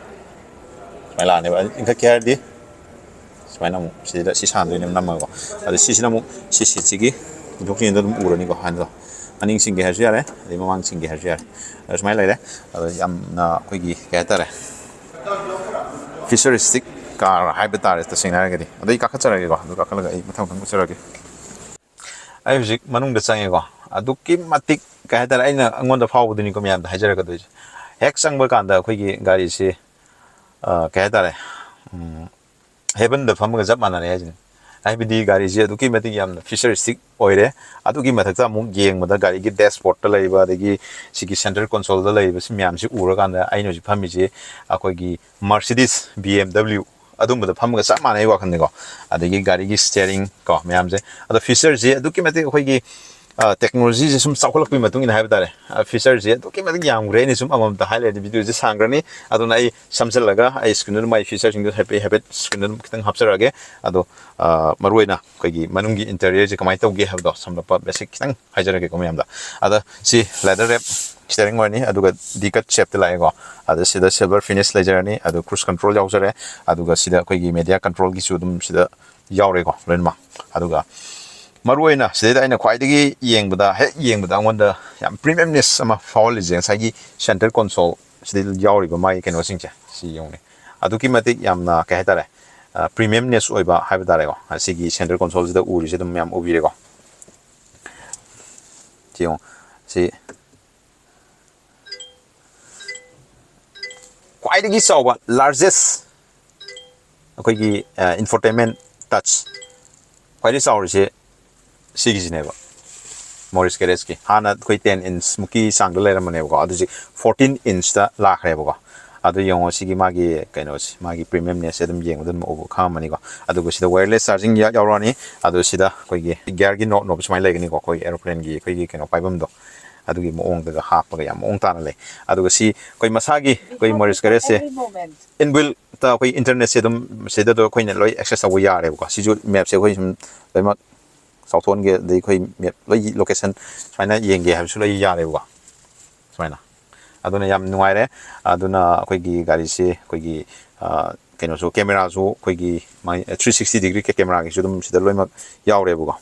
ꯁꯨꯃꯥꯏꯅ ꯂꯥꯛꯑꯅꯦꯕ꯫ ꯑꯗꯨ ꯏꯟꯈꯠꯀꯦ ꯍꯥꯏꯔꯗꯤ ꯁꯨꯃꯥꯏꯅ ꯑꯃꯨꯛ ꯁꯤꯗ ꯁꯤ ꯁꯥꯟꯗꯣꯏꯅꯦꯕ ꯅꯝꯃꯒꯀꯣ꯫ ꯑꯗꯨ ꯁꯤꯁꯤꯅ ꯑꯃꯨꯛ ꯁꯤ ꯁꯤꯠꯁꯤꯒꯤ ꯏꯟꯊꯣꯛ ꯏꯟꯁꯤꯟꯗ ꯑꯗꯨꯝ ꯎꯔꯅꯤꯀꯣ꯫ ꯍꯥꯏꯅꯗꯣ ꯃꯅꯤꯡ ꯆꯤꯡꯒꯦ ꯍꯥꯏꯔꯁꯨ ꯌꯥꯔꯦ, ꯑꯗꯩ ꯃꯃꯥꯡ ꯆꯤꯡꯒꯦ ꯍꯥꯏꯔꯁꯨ ꯌꯥꯔꯦ꯫ ꯑꯗꯨ ꯁꯨꯃꯥꯏꯅ ꯂꯩꯔꯦ꯫ ꯑꯗꯣ ꯌꯥꯝꯅ ꯑꯩꯈꯣꯏꯒꯤ ꯀꯩ ꯍꯥꯏꯇꯥꯔꯦ, ꯐ꯭ꯌꯨꯆꯔꯤꯁꯇꯤꯛ ꯀꯥꯔ ꯍꯥꯏꯕ ꯇꯥꯔꯦ ꯇꯁꯦꯡꯅ ꯍꯥꯏꯔꯒꯗꯤ꯫ ꯑꯗꯩ ꯀꯥꯈꯠꯆꯔꯒꯦꯀꯣ, ꯑꯗꯨ ꯀꯥꯈꯠꯂꯒ ꯑꯩ ꯃꯊꯪ ꯃꯊꯪ ꯎꯠꯆꯔꯒꯦ꯫ ꯑꯩ ꯍꯧꯖꯤꯛ ꯃꯅꯨꯡꯗ ꯆꯪꯉꯦꯀꯣ꯫ ꯑꯗꯨꯛꯀꯤ ꯃꯇꯤꯛ ꯀꯩ ꯍꯥꯏꯇꯥꯔꯦ, ꯑꯩꯅ ꯑꯩꯉꯣꯟꯗ ꯐꯥꯎꯕꯗꯨꯅꯤꯀꯣ ꯃꯌꯥꯝꯗ ꯍꯥꯏꯖꯔꯛꯀꯗꯣꯏꯁꯦ꯫ ꯍꯦꯛ ꯆꯪꯕ ꯀꯥꯟꯗ ꯑꯩꯈꯣꯏꯒꯤ ꯒꯥꯔꯤꯁꯤ, ꯑ, ꯀꯩ ꯍꯥꯏꯇꯥꯔꯦ, ꯎꯝ, ꯍꯦꯕꯟꯗ ꯐꯝꯃꯒ ꯆꯞ ꯃꯥꯟꯅꯔꯦ ꯍꯥꯏꯁꯤꯅꯤ꯫ ꯍꯥꯏꯕꯗꯤ ꯒꯥꯔꯤꯁꯤ ꯑꯗꯨꯛꯀꯤ ꯃꯇꯤꯛ ꯌꯥꯝꯅ ꯐ꯭ꯌꯨꯆꯔꯤꯁꯇꯤꯛ ꯑꯣꯏꯔꯦ꯫ ꯑꯗꯨꯒꯤ ꯃꯊꯛꯇ ꯑꯃꯨꯛ ꯌꯦꯡꯕꯗ ꯒꯥꯔꯤꯒꯤ ꯗꯦꯁꯕꯣꯔꯗꯇ ꯂꯩꯔꯤꯕ, ꯑꯗꯒꯤ ꯁꯤꯒꯤ ꯁꯦꯟꯇꯔ ꯀꯣꯟꯁꯣꯜꯗ ꯂꯩꯔꯤꯕ, ꯁꯤ ꯃꯌꯥꯝꯁꯤ ꯎꯔꯀꯥꯟꯗ ꯑꯩꯅ ꯍꯧꯖꯤꯛ ꯐꯝꯃꯤꯁꯤ ꯑꯩꯈꯣꯏꯒꯤ ꯃꯔꯁꯤꯗꯤꯁ, ꯕꯤ ꯑꯦꯝ ꯗꯕ꯭ꯂꯤꯎ ꯑꯗꯨꯝꯕꯗ ꯐꯝꯃꯒ ꯆꯞ ꯃꯥꯟꯅꯩ ꯋꯥꯈꯜꯅꯤꯀꯣ꯫ ꯑꯗꯒꯤ ꯒꯥꯔꯤꯒꯤ ꯁ꯭ꯇꯤꯌꯔꯤꯡ ꯀꯣ ꯃꯌꯥꯝꯁꯦ꯫ ꯑꯗꯣ ꯐ꯭ꯌꯨꯆꯔꯁꯤ ꯑꯗꯨꯛꯀꯤ ꯃꯇꯤꯛ ꯑꯩꯈꯣꯏꯒꯤ, ꯑ, ꯇꯦꯛꯅꯣꯂꯣꯖꯤꯁꯦ ꯁꯨꯝ ꯆꯥꯎꯈꯠꯂꯛꯄꯒꯤ ꯃꯇꯨꯡ ꯏꯟꯅ ꯍꯥꯏꯕ ꯇꯥꯔꯦ, ꯑ, ꯐ꯭ꯌꯨꯆꯔꯁꯦ ꯑꯗꯨꯛꯀꯤ ꯃꯇꯤꯛ ꯌꯥꯝꯈ꯭ꯔꯦ꯫ ꯑꯩꯅ ꯁꯨꯝ ꯑꯃꯃꯝꯇ ꯍꯥꯏ ꯂꯩꯔꯗꯤ ꯚꯤꯗꯤꯑꯣꯁꯦ ꯁꯥꯡꯈ꯭ꯔꯅꯤ꯫ ꯑꯗꯨꯅ ꯑꯩ ꯁꯝꯖꯜꯂꯒ ꯑꯩ ꯁ꯭ꯀ꯭ꯔꯤꯟꯗ ꯑꯗꯨꯝ ꯃꯥꯏ ꯐ꯭ꯌꯨꯆꯔꯁꯤꯡꯗꯣ ꯍꯥꯏꯐꯦꯠ ꯍꯥꯏꯐꯦꯠ ꯁ꯭ꯀ꯭ꯔꯤꯟꯗ ꯑꯗꯨꯝ ꯈꯤꯇꯪ ꯍꯥꯞꯆꯔꯛꯑꯒꯦ꯫ ꯑꯗꯣ, ꯑ, ꯃꯔꯨꯑꯣꯏꯅ ꯑꯩꯈꯣꯏꯒꯤ ꯃꯅꯨꯡꯒꯤ ꯏꯟꯇꯔꯤꯌꯔꯁꯦ ꯀꯃꯥꯏꯅ ꯇꯧꯒꯦ ꯍꯥꯏꯕꯗꯣ ꯁꯝꯂꯞꯄ ꯕꯦꯁꯤꯛ ꯈꯤꯇꯪ ꯍꯥꯏꯖꯔꯛꯀꯦꯀꯣ ꯃꯌꯥꯝꯗ꯫ ꯑꯗ ꯁꯤ ꯂꯦꯗꯔ ꯔꯦꯞ ꯁ꯭ꯇꯤꯌꯔꯤꯡ ꯑꯣꯏꯔꯅꯤ, ꯑꯗꯨꯒ ꯗꯤ ꯀꯠ ꯁꯦꯞꯇ ꯂꯥꯛꯑꯦꯀꯣ꯫ ꯑꯗ ꯁꯤꯗ ꯁꯤꯜꯚꯔ ꯐꯤꯅꯤꯁ ꯂꯩꯖꯔꯅꯤ, ꯑꯗꯨ ꯀ꯭ꯔꯨꯏꯁ ꯀꯟꯇ꯭ꯔꯣꯜ ꯌꯥꯎꯖꯔꯦ, ꯑꯗꯨꯒ ꯁꯤꯗ ꯑꯩꯈꯣꯏꯒꯤ ꯃꯦꯗꯤꯌꯥ ꯀꯟꯇ꯭ꯔꯣꯜꯒꯤꯁꯨ ꯑꯗꯨꯝ ꯁꯤꯗ ꯌꯥꯎꯔꯦꯀꯣ ꯂꯣꯏꯅꯃꯛ꯫ ꯑꯗꯨꯒ ꯃꯔꯨ ꯑꯣꯏꯅ ꯁꯤꯗꯩꯗ ꯑꯩꯅ ꯈ꯭ꯋꯥꯏꯗꯒꯤ ꯌꯦꯡꯕꯗ, ꯍꯦꯛ ꯌꯦꯡꯕꯗ ꯑꯩꯉꯣꯟꯗ ꯌꯥꯝ ꯄ꯭ꯔꯤꯃꯤꯌꯝꯅꯦꯁ ꯑꯃ ꯐꯥꯎꯍꯜꯂꯤꯁꯦ ꯉꯁꯥꯏꯒꯤ ꯁꯦꯟꯇꯔ ꯀꯣꯟꯁꯣꯜ ꯁꯤꯗ ꯌꯥꯎꯔꯤꯕ ꯃꯥꯒꯤ ꯀꯩꯅꯣꯁꯤꯡꯁꯦ ꯁꯤ ꯌꯦꯡꯉꯨꯅꯦ꯫ ꯑꯗꯨꯛꯀꯤ ꯃꯇꯤꯛ ꯌꯥꯝꯅ ꯀꯩ ꯍꯥꯏꯇꯥꯔꯦ, ꯄ꯭ꯔꯤꯃꯤꯌꯝꯅꯦꯁ ꯑꯣꯏꯕ ꯍꯥꯏꯕ ꯇꯥꯔꯦꯀꯣ꯫ ꯑꯁꯤꯒꯤ ꯁꯦꯟꯇꯔ ꯀꯣꯟꯁꯣꯜꯁꯤꯗ ꯎꯔꯤꯁꯦ ꯑꯗꯨꯝ ꯃꯌꯥꯝ ꯎꯕꯤꯔꯦꯀꯣ꯫ ꯁꯤ ꯌꯦꯡꯉꯣ꯫ ꯁꯤ ꯈ꯭ꯋꯥꯏꯗꯒꯤ ꯆꯥꯎꯕ, ꯂꯥꯔꯖꯦꯁ ꯑꯩꯈꯣꯏꯒꯤ ꯏꯟꯐꯣꯇꯦꯟꯃꯦꯟ ꯇꯆ ꯈ꯭ꯋꯥꯏꯗꯒꯤ ꯆꯥꯎꯔꯤꯁꯦ ꯁꯤꯒꯤꯁꯤꯅꯦꯕ, ꯃꯣꯔꯤꯁ ꯀꯦꯔꯦꯁꯀꯤ꯫ ꯍꯥꯟꯅ ꯑꯩꯈꯣꯏ ꯇꯦꯟ ꯏꯟꯁꯃꯨꯛꯀꯤ ꯆꯥꯡꯗ ꯂꯩꯔꯝꯕꯅꯦꯕꯀꯣ, ꯑꯗꯨ ꯍꯧꯖꯤꯛ ꯐꯣꯔꯇꯤꯟ ꯏꯟꯁꯇ ꯂꯥꯛꯈ꯭ꯔꯦꯕꯀꯣ꯫ ꯑꯗꯨ ꯌꯦꯡꯉꯣ, ꯁꯤꯒꯤ ꯃꯥꯒꯤ ꯀꯩꯅꯣꯁꯦ, ꯃꯥꯒꯤ ꯄ꯭ꯔꯤꯃꯤꯌꯝꯅꯦꯁꯁꯦ ꯑꯗꯨꯝ ꯌꯦꯡꯕꯗ ꯑꯗꯨꯝ ꯎꯕ ꯈꯪꯉꯝꯃꯅꯤꯀꯣ꯫ ꯑꯗꯨꯒ ꯁꯤꯗ ꯋꯥꯌꯔꯂꯦꯁ ꯆꯥꯔꯖꯤꯡ ꯌꯥꯎꯔꯛꯑꯅꯤ꯫ ꯑꯗꯨ ꯁꯤꯗ ꯑꯩꯈꯣꯏꯒꯤ ꯒꯤꯌꯔꯒꯤ ꯅꯣꯕ, ꯅꯣꯕ ꯁꯨꯃꯥꯏꯅ ꯂꯩꯒꯅꯤꯀꯣ, ꯑꯩꯈꯣꯏ ꯑꯦꯔꯣꯄ꯭ꯂꯦꯟꯒꯤ ꯑꯩꯈꯣꯏꯒꯤ ꯀꯩꯅꯣ ꯄꯥꯏꯐꯝꯗꯣ, ꯑꯗꯨꯒꯤ ꯃꯑꯣꯡꯗꯒ ꯍꯥꯞꯄꯒ ꯌꯥꯝ ꯃꯑꯣꯡ ꯇꯥꯅ ꯂꯩ꯫ ꯑꯗꯨꯒ ꯁꯤ ꯑꯩꯈꯣꯏ ꯃꯁꯥꯒꯤ ꯑꯩꯈꯣꯏ ꯃꯣꯔꯤꯁ ꯀꯦꯔꯦꯁꯁꯦ ꯏꯟꯕꯤꯜꯇ ꯑꯩꯈꯣꯏ ꯏꯟꯇꯔꯅꯦꯠꯁꯦ ꯑꯗꯨꯝ ꯁꯤꯗ ꯑꯗꯣ ꯑꯩꯈꯣꯏꯅ ꯂꯣꯏ ꯑꯦꯛꯁꯦꯁ ꯇꯧꯕ ꯌꯥꯔꯦꯕꯀꯣ꯫ ꯁꯤꯁꯨ ꯃꯦꯞꯁꯦ ꯑꯩꯈꯣꯏ ꯁꯨꯝ ꯂꯣꯏꯅꯃꯛ ꯆꯥꯎꯊꯣꯛꯍꯟꯒꯦ, ꯑꯗꯩ ꯑꯩꯈꯣꯏ ꯃꯦꯞ ꯂꯣꯏ ꯂꯣꯀꯦꯁꯟ ꯁꯨꯃꯥꯏꯅ ꯌꯦꯡꯒꯦ ꯍꯥꯏꯕꯁꯨ ꯂꯣꯏ ꯌꯥꯔꯦꯕꯀꯣ꯫ ꯁꯨꯃꯥꯏꯅ꯫ ꯑꯗꯨꯅ ꯌꯥꯝ ꯅꯨꯡꯉꯥꯏꯔꯦ꯫ ꯑꯗꯨꯅ ꯑꯩꯈꯣꯏꯒꯤ ꯒꯥꯔꯤꯁꯤ ꯑꯩꯈꯣꯏꯒꯤ, ꯑ, ꯀꯩꯅꯣꯁꯨ, ꯀꯦꯃꯦꯔꯥꯁꯨ ꯑꯩꯈꯣꯏꯒꯤ ꯃꯥꯒꯤ three sixty degree ꯀꯦꯃꯦꯔꯥꯒꯤꯁꯨ ꯑꯗꯨꯝ ꯁꯤꯗ ꯂꯣꯏꯅꯃꯛ ꯌꯥꯎꯔꯦꯕꯀꯣ꯫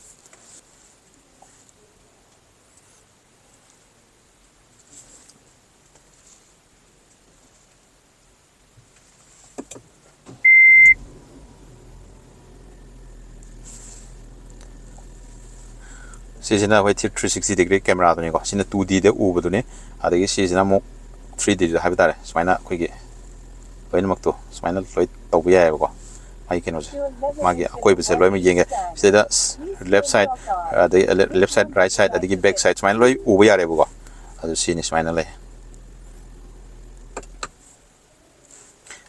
ꯁꯤꯁꯤꯅ ꯑꯩꯈꯣꯏ three sixty degree ꯀꯦꯃꯦꯔꯥꯗꯨꯅꯤꯀꯣ꯫ ꯁꯤꯅ two Dꯗ ꯎꯕꯗꯨꯅꯤ꯫ ꯑꯗꯒꯤ ꯁꯤꯁꯤꯅ ꯑꯃꯨꯛ three Dꯗ ꯍꯥꯏꯕ ꯇꯥꯔꯦ꯫ ꯁꯨꯃꯥꯏꯅ ꯑꯩꯈꯣꯏꯒꯤ ꯂꯣꯏꯅꯃꯛꯇꯣ ꯁꯨꯃꯥꯏꯅ ꯂꯣꯏ ꯇꯧꯕ ꯌꯥꯏꯑꯕꯀꯣ꯫ ꯃꯥꯒꯤ ꯀꯩꯅꯣꯁꯦ, ꯃꯥꯒꯤ ꯑꯀꯣꯏꯕꯁꯦ ꯂꯣꯏꯅꯃꯛ ꯌꯦꯡꯒꯦ꯫ ꯁꯤꯗꯩꯗ left side, ꯑꯗꯩ left side, right side, ꯑꯗꯒꯤ back side ꯁꯨꯃꯥꯏꯅ ꯂꯣꯏ ꯎꯕ ꯌꯥꯔꯦꯕꯀꯣ꯫ ꯑꯗꯨ ꯁꯤꯅꯤ ꯁꯨꯃꯥꯏꯅ ꯂꯩ꯫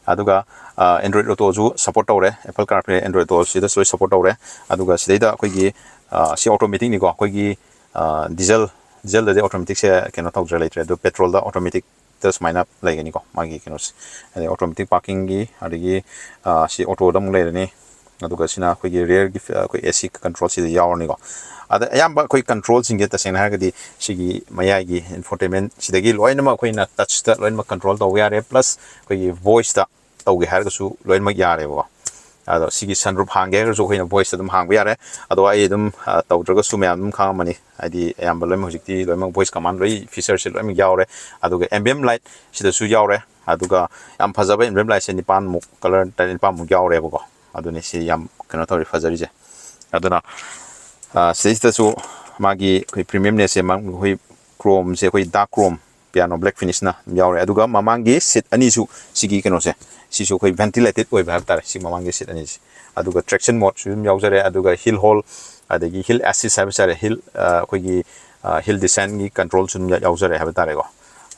ꯑꯗꯨꯒ, ꯑ, Android Autoꯁꯨ support ꯇꯧꯔꯦ꯫ Apple CarPlay, Android Auto ꯁꯤꯗꯁꯨ ꯂꯣꯏ support ꯇꯧꯔꯦ꯫ ꯑꯗꯨꯒ ꯁꯤꯗꯩꯗ ꯑꯩꯈꯣꯏꯒꯤ, ꯑ, ꯁꯤ automaticꯅꯤꯀꯣ꯫ ꯑꯩꯈꯣꯏꯒꯤ, ꯑ, diesel, dieselꯗꯗꯤ automaticꯁꯦ ꯀꯩꯅꯣ ꯇꯧꯗ꯭ꯔꯦ, ꯂꯩꯇ꯭ꯔꯦ꯫ ꯑꯗꯨ petrolꯗ automaticꯇ ꯁꯨꯃꯥꯏꯅ ꯂꯩꯒꯅꯤꯀꯣ, ꯃꯥꯒꯤ ꯀꯩꯅꯣꯁꯦ꯫ ꯑꯗꯩ automatic parkingꯒꯤ, ꯑꯗꯒꯤ, ꯑ, ꯁꯤ autoꯗ ꯑꯃꯨꯛ ꯂꯩꯔꯅꯤ꯫ ꯑꯗꯨꯒ ꯁꯤꯅ ꯑꯩꯈꯣꯏꯒꯤ rearꯒꯤ, ꯑ, ꯑꯩꯈꯣꯏ AC control ꯁꯤꯗ ꯌꯥꯎꯔꯅꯤꯀꯣ꯫ ꯑꯗ ꯑꯌꯥꯝꯕ ꯑꯩꯈꯣꯏ controlꯁꯤꯡꯁꯦ ꯇꯁꯦꯡꯅ ꯍꯥꯏꯔꯒꯗꯤ ꯁꯤꯒꯤ ꯃꯌꯥꯏꯒꯤ infotainment ꯁꯤꯗꯒꯤ ꯂꯣꯏꯅꯃꯛ ꯑꯩꯈꯣꯏꯅ touchꯇ ꯂꯣꯏꯅꯃꯛ control ꯇꯧꯕ ꯌꯥꯔꯦ, plus ꯑꯩꯈꯣꯏꯒꯤ voiceꯇ ꯇꯧꯒꯦ ꯍꯥꯏꯔꯒꯁꯨ ꯂꯣꯏꯅꯃꯛ ꯌꯥꯔꯦꯕꯀꯣ꯫ ꯑꯗꯣ ꯁꯤꯒꯤ ꯁꯟꯔꯨꯞ ꯍꯥꯡꯒꯦ ꯍꯥꯏꯔꯒꯁꯨ ꯑꯩꯈꯣꯏꯅ ꯚꯣꯏꯁꯇ ꯑꯗꯨꯝ ꯍꯥꯡꯕ ꯌꯥꯔꯦ꯫ ꯑꯗꯣ ꯑꯩ ꯑꯗꯨꯝ ꯑ, ꯇꯧꯗ꯭ꯔꯒꯁꯨ ꯃꯌꯥꯝ ꯑꯗꯨꯝ ꯈꯪꯉꯝꯃꯅꯤ, ꯍꯥꯏꯗꯤ ꯑꯌꯥꯝꯕ ꯂꯣꯏꯅꯃꯛ ꯍꯧꯖꯤꯛꯇꯤ ꯂꯣꯏꯅꯃꯛ ꯚꯣꯏꯁ ꯀꯃꯥꯟ ꯂꯣꯏ ꯐꯤꯆꯔꯁꯦ ꯂꯣꯏꯅꯃꯛ ꯌꯥꯎꯔꯦ꯫ ꯑꯗꯨꯒ ꯑꯦꯝꯕꯤꯌꯝ ꯂꯥꯏꯠ ꯁꯤꯗꯁꯨ ꯌꯥꯎꯔꯦ꯫ ꯑꯗꯨꯒ ꯌꯥꯝ ꯐꯖꯕ ꯑꯦꯝꯕꯤꯌꯝ ꯂꯥꯏꯠꯁꯦ ꯅꯤꯄꯥꯟꯃꯨꯛ, ꯀꯂꯔ ꯇꯔꯦꯠ ꯅꯤꯄꯥꯟꯃꯨꯛ ꯌꯥꯎꯔꯦꯕꯀꯣ꯫ ꯑꯗꯨꯅꯤ ꯁꯤ ꯌꯥꯝ ꯀꯩꯅꯣ ꯇꯧꯔꯤ, ꯐꯖꯔꯤꯁꯦ꯫ ꯑꯗꯨꯅ ꯑ, ꯁꯤꯗꯩꯁꯤꯗꯁꯨ ꯃꯥꯒꯤ ꯑꯩꯈꯣꯏ ꯄ꯭ꯔꯤꯃꯤꯌꯝꯅꯦꯁꯁꯦ, ꯑꯩꯈꯣꯏ ꯀ꯭ꯔꯣꯝꯁꯦ, ꯑꯩꯈꯣꯏ ꯗꯥꯔꯛ ꯀ꯭ꯔꯣꯝ ꯄꯤꯌꯥꯅꯣ ꯕ꯭ꯂꯦꯛ ꯐꯤꯅꯤꯁꯅ ꯑꯗꯨꯝ ꯌꯥꯎꯔꯦ꯫ ꯑꯗꯨꯒ ꯃꯃꯥꯡꯒꯤ ꯁꯤꯠ ꯑꯅꯤꯁꯨ, ꯁꯤꯒꯤ ꯀꯩꯅꯣꯁꯦ, ꯁꯤꯁꯨ ꯑꯩꯈꯣꯏ ꯚꯦꯟꯇꯤꯂꯦꯇꯦꯠ ꯑꯣꯏꯕ ꯍꯥꯏꯕ ꯇꯥꯔꯦ꯫ ꯁꯤ ꯃꯃꯥꯡꯒꯤ ꯁꯤꯠ ꯑꯅꯤꯁꯦ꯫ ꯑꯗꯨꯒ ꯇ꯭ꯔꯦꯛꯁꯟ ꯃꯣꯗꯁꯨ ꯑꯗꯨꯝ ꯌꯥꯎꯖꯔꯦ꯫ ꯑꯗꯨꯒ ꯍꯤꯜ ꯍꯣꯜ, ꯑꯗꯒꯤ ꯍꯤꯜ ꯑꯦꯁꯤꯁ ꯍꯥꯏꯕ ꯇꯥꯔꯦ, ꯍꯤꯜ, ꯑ, ꯑꯩꯈꯣꯏꯒꯤ, ꯑ, ꯍꯤꯜ ꯗꯤꯁꯦꯟꯒꯤ ꯀꯟꯇ꯭ꯔꯣꯜꯁꯨ ꯑꯗꯨꯝ ꯌꯥ-, ꯌꯥꯎꯖꯔꯦ ꯍꯥꯏꯕ ꯇꯥꯔꯦꯀꯣ꯫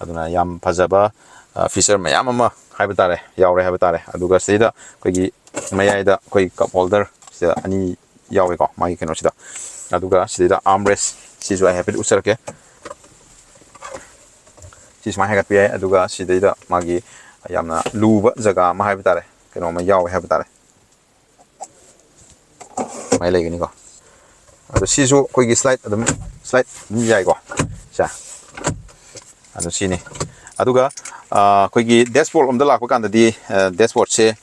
ꯑꯗꯨꯅ ꯌꯥꯝ ꯐꯖꯕ, ꯑ, ꯐꯤꯆꯔ ꯃꯌꯥꯝ ꯑꯃ ꯍꯥꯏꯕ ꯇꯥꯔꯦ, ꯌꯥꯎꯔꯦ ꯍꯥꯏꯕ ꯇꯥꯔꯦ꯫ ꯑꯗꯨꯒ ꯁꯤꯗꯩꯗ ꯑꯩꯈꯣꯏꯒꯤ ꯃꯌꯥꯏꯗ ꯑꯩꯈꯣꯏ ꯀꯞ ꯍꯣꯜꯗꯔ ꯁꯤꯗ ꯑꯅꯤ ꯌꯥꯎꯋꯦꯀꯣ, ꯃꯥꯒꯤ ꯀꯩꯅꯣꯁꯤꯗ꯫ ꯑꯗꯨꯒ ꯁꯤꯗꯩꯗ ꯑꯥꯔꯝ ꯔꯦꯁ, ꯁꯤꯁꯨ ꯑꯩ ꯍꯥꯏꯐꯦꯠ ꯎꯠꯆꯔꯛꯀꯦ꯫ ꯁꯤ ꯁꯨꯃꯥꯏꯅ ꯍꯥꯏꯒꯠꯄ ꯌꯥꯏ꯫ ꯑꯗꯨꯒ ꯁꯤꯗꯩꯗ ꯃꯥꯒꯤ ꯌꯥꯝꯅ ꯂꯨꯕ ꯖꯒꯥ ꯑꯃ ꯍꯥꯏꯕ ꯇꯥꯔꯦ, ꯀꯩꯅꯣ ꯑꯃ ꯌꯥꯎꯋꯦ ꯍꯥꯏꯕ ꯇꯥꯔꯦ꯫ ꯁꯨꯃꯥꯏꯅ ꯂꯩꯒꯅꯤꯀꯣ꯫ ꯑꯗꯣ ꯁꯤꯁꯨ ꯑꯩꯈꯣꯏꯒꯤ ꯁ꯭ꯂꯥꯏꯠ ꯑꯗꯨꯝ, ꯁ꯭ꯂꯥꯏꯠ ꯑꯗꯨꯝ ꯌꯥꯏꯀꯣ꯫ ꯁꯦ꯫ ꯑꯗꯣ ꯁꯤꯅꯤ꯫ ꯑꯗꯨꯒ, ꯑ, ꯑꯩꯈꯣꯏꯒꯤ ꯗꯦꯁꯕꯣꯔꯗ ꯂꯣꯝꯗ ꯂꯥꯛꯄ ꯀꯥꯟꯗꯗꯤ, ꯑ, ꯗꯦꯁꯕꯣꯔꯗꯁꯦ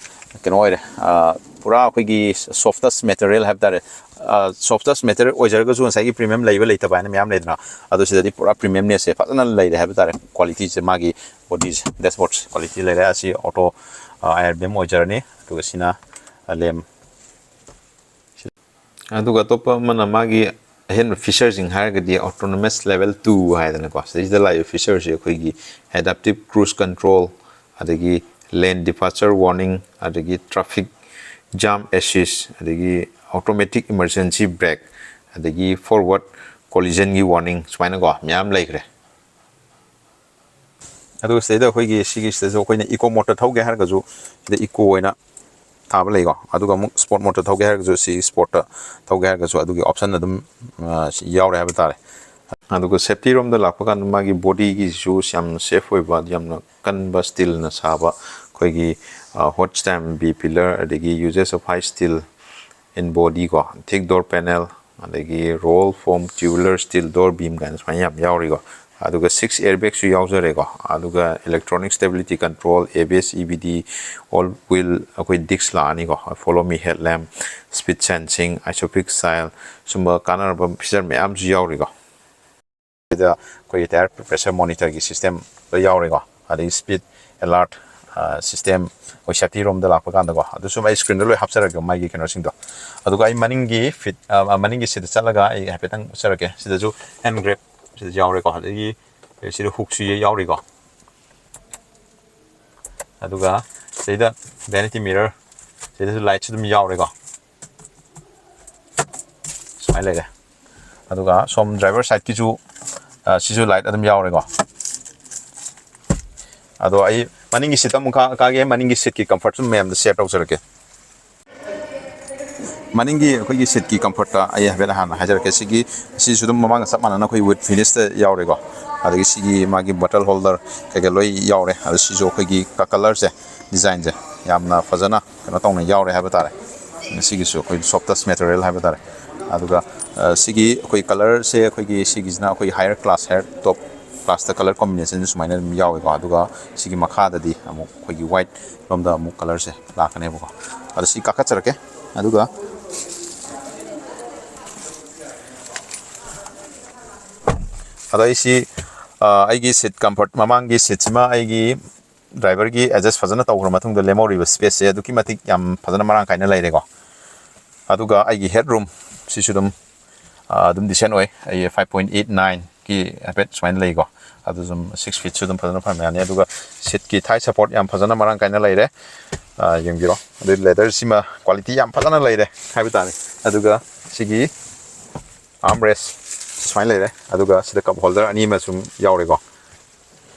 ꯀꯩꯅꯣ ꯑꯣꯏꯔꯦ, ꯑ, ꯄꯨꯔꯥ ꯑꯩꯈꯣꯏꯒꯤ ꯁꯣꯐꯇꯁ ꯃꯦꯇꯔꯤꯌꯦꯜ ꯍꯥꯏꯕ ꯇꯥꯔꯦ꯫ ꯑ, ꯁꯣꯐꯇꯁ ꯃꯦꯇꯔꯤꯌꯦꯜ ꯑꯣꯏꯖꯔꯒꯁꯨ ꯉꯁꯥꯏꯒꯤ ꯄ꯭ꯔꯤꯃꯤꯌꯝ ꯂꯩꯕ ꯂꯩꯇꯕ ꯍꯥꯏꯅ ꯃꯌꯥꯝ ꯂꯩꯗꯅ, ꯑꯗꯣ ꯁꯤꯗꯗꯤ ꯄꯨꯔꯥ ꯄ꯭ꯔꯤꯃꯤꯌꯝꯅꯦꯁꯁꯦ ꯐꯖꯅ ꯂꯩꯔꯦ ꯍꯥꯏꯕ ꯇꯥꯔꯦ꯫ ꯀ꯭ꯋꯥꯂꯤꯇꯤꯁꯦ, ꯃꯥꯒꯤ ꯕꯣꯗꯤꯁꯦ, ꯗꯦꯁꯕꯣꯔꯗ ꯀ꯭ꯋꯥꯂꯤꯇꯤ ꯂꯩꯔꯦ꯫ ꯑꯁꯤ ꯑꯣꯇꯣ, ꯑ, ꯑꯥꯏ ꯑꯥꯔ ꯕꯤ ꯑꯦꯝ ꯑꯣꯏꯖꯔꯅꯤ꯫ ꯑꯗꯨꯒ ꯁꯤꯅ, ꯑ, ꯂꯦꯝ꯫ ꯑꯗꯨꯒ ꯑꯇꯣꯞꯄ ꯑꯃꯅ ꯃꯥꯒꯤ ꯑꯍꯦꯟꯕ ꯐꯤꯆꯔꯁꯤꯡ ꯍꯥꯏꯔꯒꯗꯤ autonomous level two ꯍꯥꯏꯗꯅꯀꯣ, ꯁꯤꯗꯩꯁꯤꯗ ꯂꯥꯛꯏꯕ ꯐꯤꯆꯔꯁꯤ ꯑꯩꯈꯣꯏꯒꯤ adaptive cruise control, ꯑꯗꯒꯤ lane departure warning, ꯑꯗꯒꯤ traffic jam assist, ꯑꯗꯒꯤ automatic emergency brake, ꯑꯗꯒꯤ forward collisionꯒꯤ warning, ꯁꯨꯃꯥꯏꯅꯀꯣ ꯃꯌꯥꯝ ꯂꯩꯈ꯭ꯔꯦ꯫ ꯑꯗꯨꯒ ꯁꯤꯗꯩꯗ ꯑꯩꯈꯣꯏꯒꯤ ꯁꯤꯒꯤꯁꯤꯗꯁꯨ ꯑꯩꯈꯣꯏꯅ ꯏꯀꯣ ꯃꯣꯗꯇ ꯊꯧꯒꯦ ꯍꯥꯏꯔꯒꯁꯨ ꯁꯤꯗ ꯏꯀꯣ ꯑꯣꯏꯅ ꯊꯥꯕ ꯂꯩꯀꯣ꯫ ꯑꯗꯨꯒ ꯑꯃꯨꯛ ꯁ꯭ꯄꯣꯔꯠ ꯃꯣꯗꯇ ꯊꯧꯒꯦ ꯍꯥꯏꯔꯒꯁꯨ, ꯁꯤ ꯁ꯭ꯄꯣꯔꯠꯇ ꯊꯧꯒꯦ ꯍꯥꯏꯔꯒꯁꯨ ꯑꯗꯨꯒꯤ ꯑꯣꯞꯁꯟ ꯑꯗꯨꯝ, ꯑ, ꯁꯤ ꯌꯥꯎꯔꯦ ꯍꯥꯏꯕ ꯇꯥꯔꯦ꯫ ꯑꯗꯨꯒ ꯁꯦꯐꯇꯤ ꯔꯣꯝꯗ ꯂꯥꯛꯄ ꯀꯥꯟꯗ ꯃꯥꯒꯤ ꯕꯣꯗꯤꯒꯤꯁꯨ ꯌꯥꯝꯅ ꯁꯦꯐ ꯑꯣꯏꯕ, ꯌꯥꯝꯅ ꯀꯟꯕ ꯁ꯭ꯇꯤꯜꯅ ꯁꯥꯕ ꯑꯩꯈꯣꯏꯒꯤ, ꯑ, hot stamp B pillar, ꯑꯗꯒꯤ uses of high steel in body ꯀꯣ, thick door panel, ꯑꯗꯒꯤ roll form tubular steel door beam ꯀꯥꯏꯅ ꯁꯨꯃꯥꯏꯅ ꯌꯥꯝ ꯌꯥꯎꯔꯤꯀꯣ꯫ ꯑꯗꯨꯒ ꯁꯤꯛꯁ ꯑꯦꯌꯔ ꯕꯦꯒꯁꯨ ꯌꯥꯎꯖꯔꯦꯀꯣ꯫ ꯑꯗꯨꯒ electronic stability control, ABS, EBD, all wheel, ꯑꯩꯈꯣꯏ disc ꯂꯥꯛꯑꯅꯤꯀꯣ꯫ Follow me headlamp, speed sensing, ISOFIX style, ꯁꯨꯝꯕ ꯀꯥꯟꯅꯔꯕ feature ꯃꯌꯥꯝꯁꯨ ꯌꯥꯎꯔꯤꯀꯣ꯫ ꯁꯤꯗ ꯑꯩꯈꯣꯏꯒꯤ tyre pressure monitorꯒꯤ system ꯂꯣꯏ ꯌꯥꯎꯔꯦꯀꯣ꯫ ꯑꯗꯒꯤ speed alert system, ꯑꯩꯈꯣꯏ safety ꯔꯣꯝꯗ ꯂꯥꯛꯄ ꯀꯥꯟꯗꯀꯣ꯫ ꯑꯗꯨꯁꯨ ꯑꯩ screenꯗ ꯂꯣꯏ ꯍꯥꯞꯆꯔꯒꯦ ꯃꯥꯒꯤ ꯀꯩꯅꯣꯁꯤꯡꯗꯣ꯫ ꯑꯗꯨꯒ ꯑꯩ ꯃꯅꯤꯡꯒꯤ ꯐꯤꯠ ꯃꯅꯤꯡꯒꯤ ꯁꯤꯠꯇ ꯆꯠꯂꯒ ꯑꯩ ꯍꯥꯏꯐꯦꯠꯇꯪ ꯎꯠꯆꯔꯛꯀꯦ꯫ ꯁꯤꯗꯁꯨ hand grip ꯁꯤꯗ ꯌꯥꯎꯔꯦꯀꯣ꯫ ꯑꯗꯒꯤ ꯁꯤꯗ ꯍꯨꯛꯁꯨ ꯌꯥꯎꯔꯤꯀꯣ꯫ ꯑꯗꯨꯒ ꯁꯤꯗ vanity mirror, ꯁꯤꯗꯁꯨ ꯂꯥꯏꯠꯁꯨ ꯑꯗꯨꯝ ꯌꯥꯎꯔꯦꯀꯣ꯫ ꯁꯨꯃꯥꯏꯅ ꯂꯩꯔꯦ꯫ ꯑꯗꯨꯒ ꯁꯣꯝ driver sideꯀꯤꯁꯨ, ꯑ, ꯁꯤꯁꯨ ꯂꯥꯏꯠ ꯑꯗꯨꯝ ꯌꯥꯎꯔꯦꯀꯣ꯫ ꯑꯗꯣ ꯑꯩ ꯃꯅꯤꯡꯒꯤ ꯁꯤꯠꯇ ꯑꯃꯨꯛ ꯀꯥ-, ꯀꯥꯒꯦ꯫ ꯃꯅꯤꯡꯒꯤ ꯁꯤꯠꯀꯤ comfortꯁꯨ ꯃꯌꯥꯝꯗ share ꯇꯧꯖꯔꯛꯀꯦ꯫ ꯃꯅꯤꯡꯒꯤ ꯑꯩꯈꯣꯏꯒꯤ ꯁꯤꯠꯀꯤ comfortꯇ ꯑꯩ ꯍꯥꯏꯐꯦꯠ ꯍꯥꯟꯅ ꯍꯥꯏꯖꯔꯛꯀꯦ꯫ ꯁꯤꯒꯤ, ꯁꯤꯁꯨ ꯑꯗꯨꯝ ꯃꯃꯥꯡꯒ ꯆꯞ ꯃꯥꯟꯅꯅ ꯑꯩꯈꯣꯏ wood finishꯇ ꯌꯥꯎꯔꯦꯀꯣ꯫ ꯑꯗꯒꯤ ꯁꯤꯒꯤ ꯃꯥꯒꯤ bottle holder ꯀꯩꯀꯩ ꯂꯣꯏ ꯌꯥꯎꯔꯦ꯫ ꯑꯗꯣ ꯁꯤꯁꯨ ꯑꯩꯈꯣꯏꯒꯤ ꯀ-, colourꯁꯦ, designꯁꯦ ꯌꯥꯝꯅ ꯐꯖꯅ ꯀꯩꯅꯣ ꯇꯧꯅ ꯌꯥꯎꯔꯦ ꯍꯥꯏꯕ ꯇꯥꯔꯦ꯫ ꯁꯤꯒꯤꯁꯨ ꯑꯩꯈꯣꯏ softest material ꯍꯥꯏꯕ ꯇꯥꯔꯦ꯫ ꯑꯗꯨꯒ, ꯑ, ꯁꯤꯒꯤ ꯑꯩꯈꯣꯏ colourꯁꯦ, ꯑꯩꯈꯣꯏꯒꯤ ꯁꯤꯒꯤꯁꯤꯅ ꯑꯩꯈꯣꯏ higher class, higher top classꯇ colour combinationꯁꯦ ꯁꯨꯃꯥꯏꯅ ꯑꯗꯨꯝ ꯌꯥꯎꯋꯦꯀꯣ꯫ ꯑꯗꯨꯒ ꯁꯤꯒꯤ ꯃꯈꯥꯗꯗꯤ ꯑꯃꯨꯛ ꯑꯩꯈꯣꯏꯒꯤ white ꯂꯣꯝꯗ ꯑꯃꯨꯛ colourꯁꯦ ꯂꯥꯛꯀꯅꯦꯕꯀꯣ꯫ ꯑꯗꯣ ꯁꯤ ꯀꯥꯈꯠꯆꯔꯛꯀꯦ꯫ ꯑꯗꯨꯒ ꯑꯗꯣ ꯑꯩ ꯁꯤ, ꯑ, ꯑꯩꯒꯤ seat comfort, ꯃꯃꯥꯡꯒꯤ seatꯁꯤꯃ ꯑꯩꯒꯤ driverꯒꯤ adjust ꯐꯖꯅ ꯇꯧꯈ꯭ꯔ ꯃꯇꯨꯡꯗ ꯂꯦꯝꯍꯧꯔꯤꯕ spaceꯁꯦ ꯑꯗꯨꯛꯀꯤ ꯃꯇꯤꯛ ꯌꯥꯝ ꯐꯖꯅ ꯃꯔꯥꯡ ꯀꯥꯏꯅ ꯂꯩꯔꯦꯀꯣ꯫ ꯑꯗꯨꯒ ꯑꯩꯒꯤ head room ꯁꯤꯁꯨ ꯑꯗꯨꯝ, ꯑ, ꯑꯗꯨꯝ decent ꯑꯣꯏ꯫ ꯑꯩ five point eight nineꯒꯤ ꯍꯥꯏꯐꯦꯠ ꯁꯨꯃꯥꯏꯅ ꯂꯩꯀꯣ꯫ ꯑꯗꯨ ꯑꯗꯨꯝ six feetꯁꯨ ꯑꯗꯨꯝ ꯐꯖꯅ ꯐꯪꯕ ꯌꯥꯅꯤ꯫ ꯑꯗꯨꯒ seatꯀꯤ thigh support ꯌꯥꯝ ꯐꯖꯅ ꯃꯔꯥꯡ ꯀꯥꯏꯅ ꯂꯩꯔꯦ꯫ ꯑ, ꯌꯦꯡꯕꯤꯔꯣ꯫ ꯑꯗꯨ leatherꯁꯤꯃ quality ꯌꯥꯝ ꯐꯖꯅ ꯂꯩꯔꯦ ꯍꯥꯏꯕ ꯇꯥꯔꯦ꯫ ꯑꯗꯨꯒ ꯁꯤꯒꯤ armrest ꯁꯨꯃꯥꯏꯅ ꯂꯩꯔꯦ꯫ ꯑꯗꯨꯒ ꯁꯤꯗ cup holder ꯑꯅꯤ ꯑꯃ ꯁꯨꯝ ꯌꯥꯎꯔꯦꯀꯣ꯫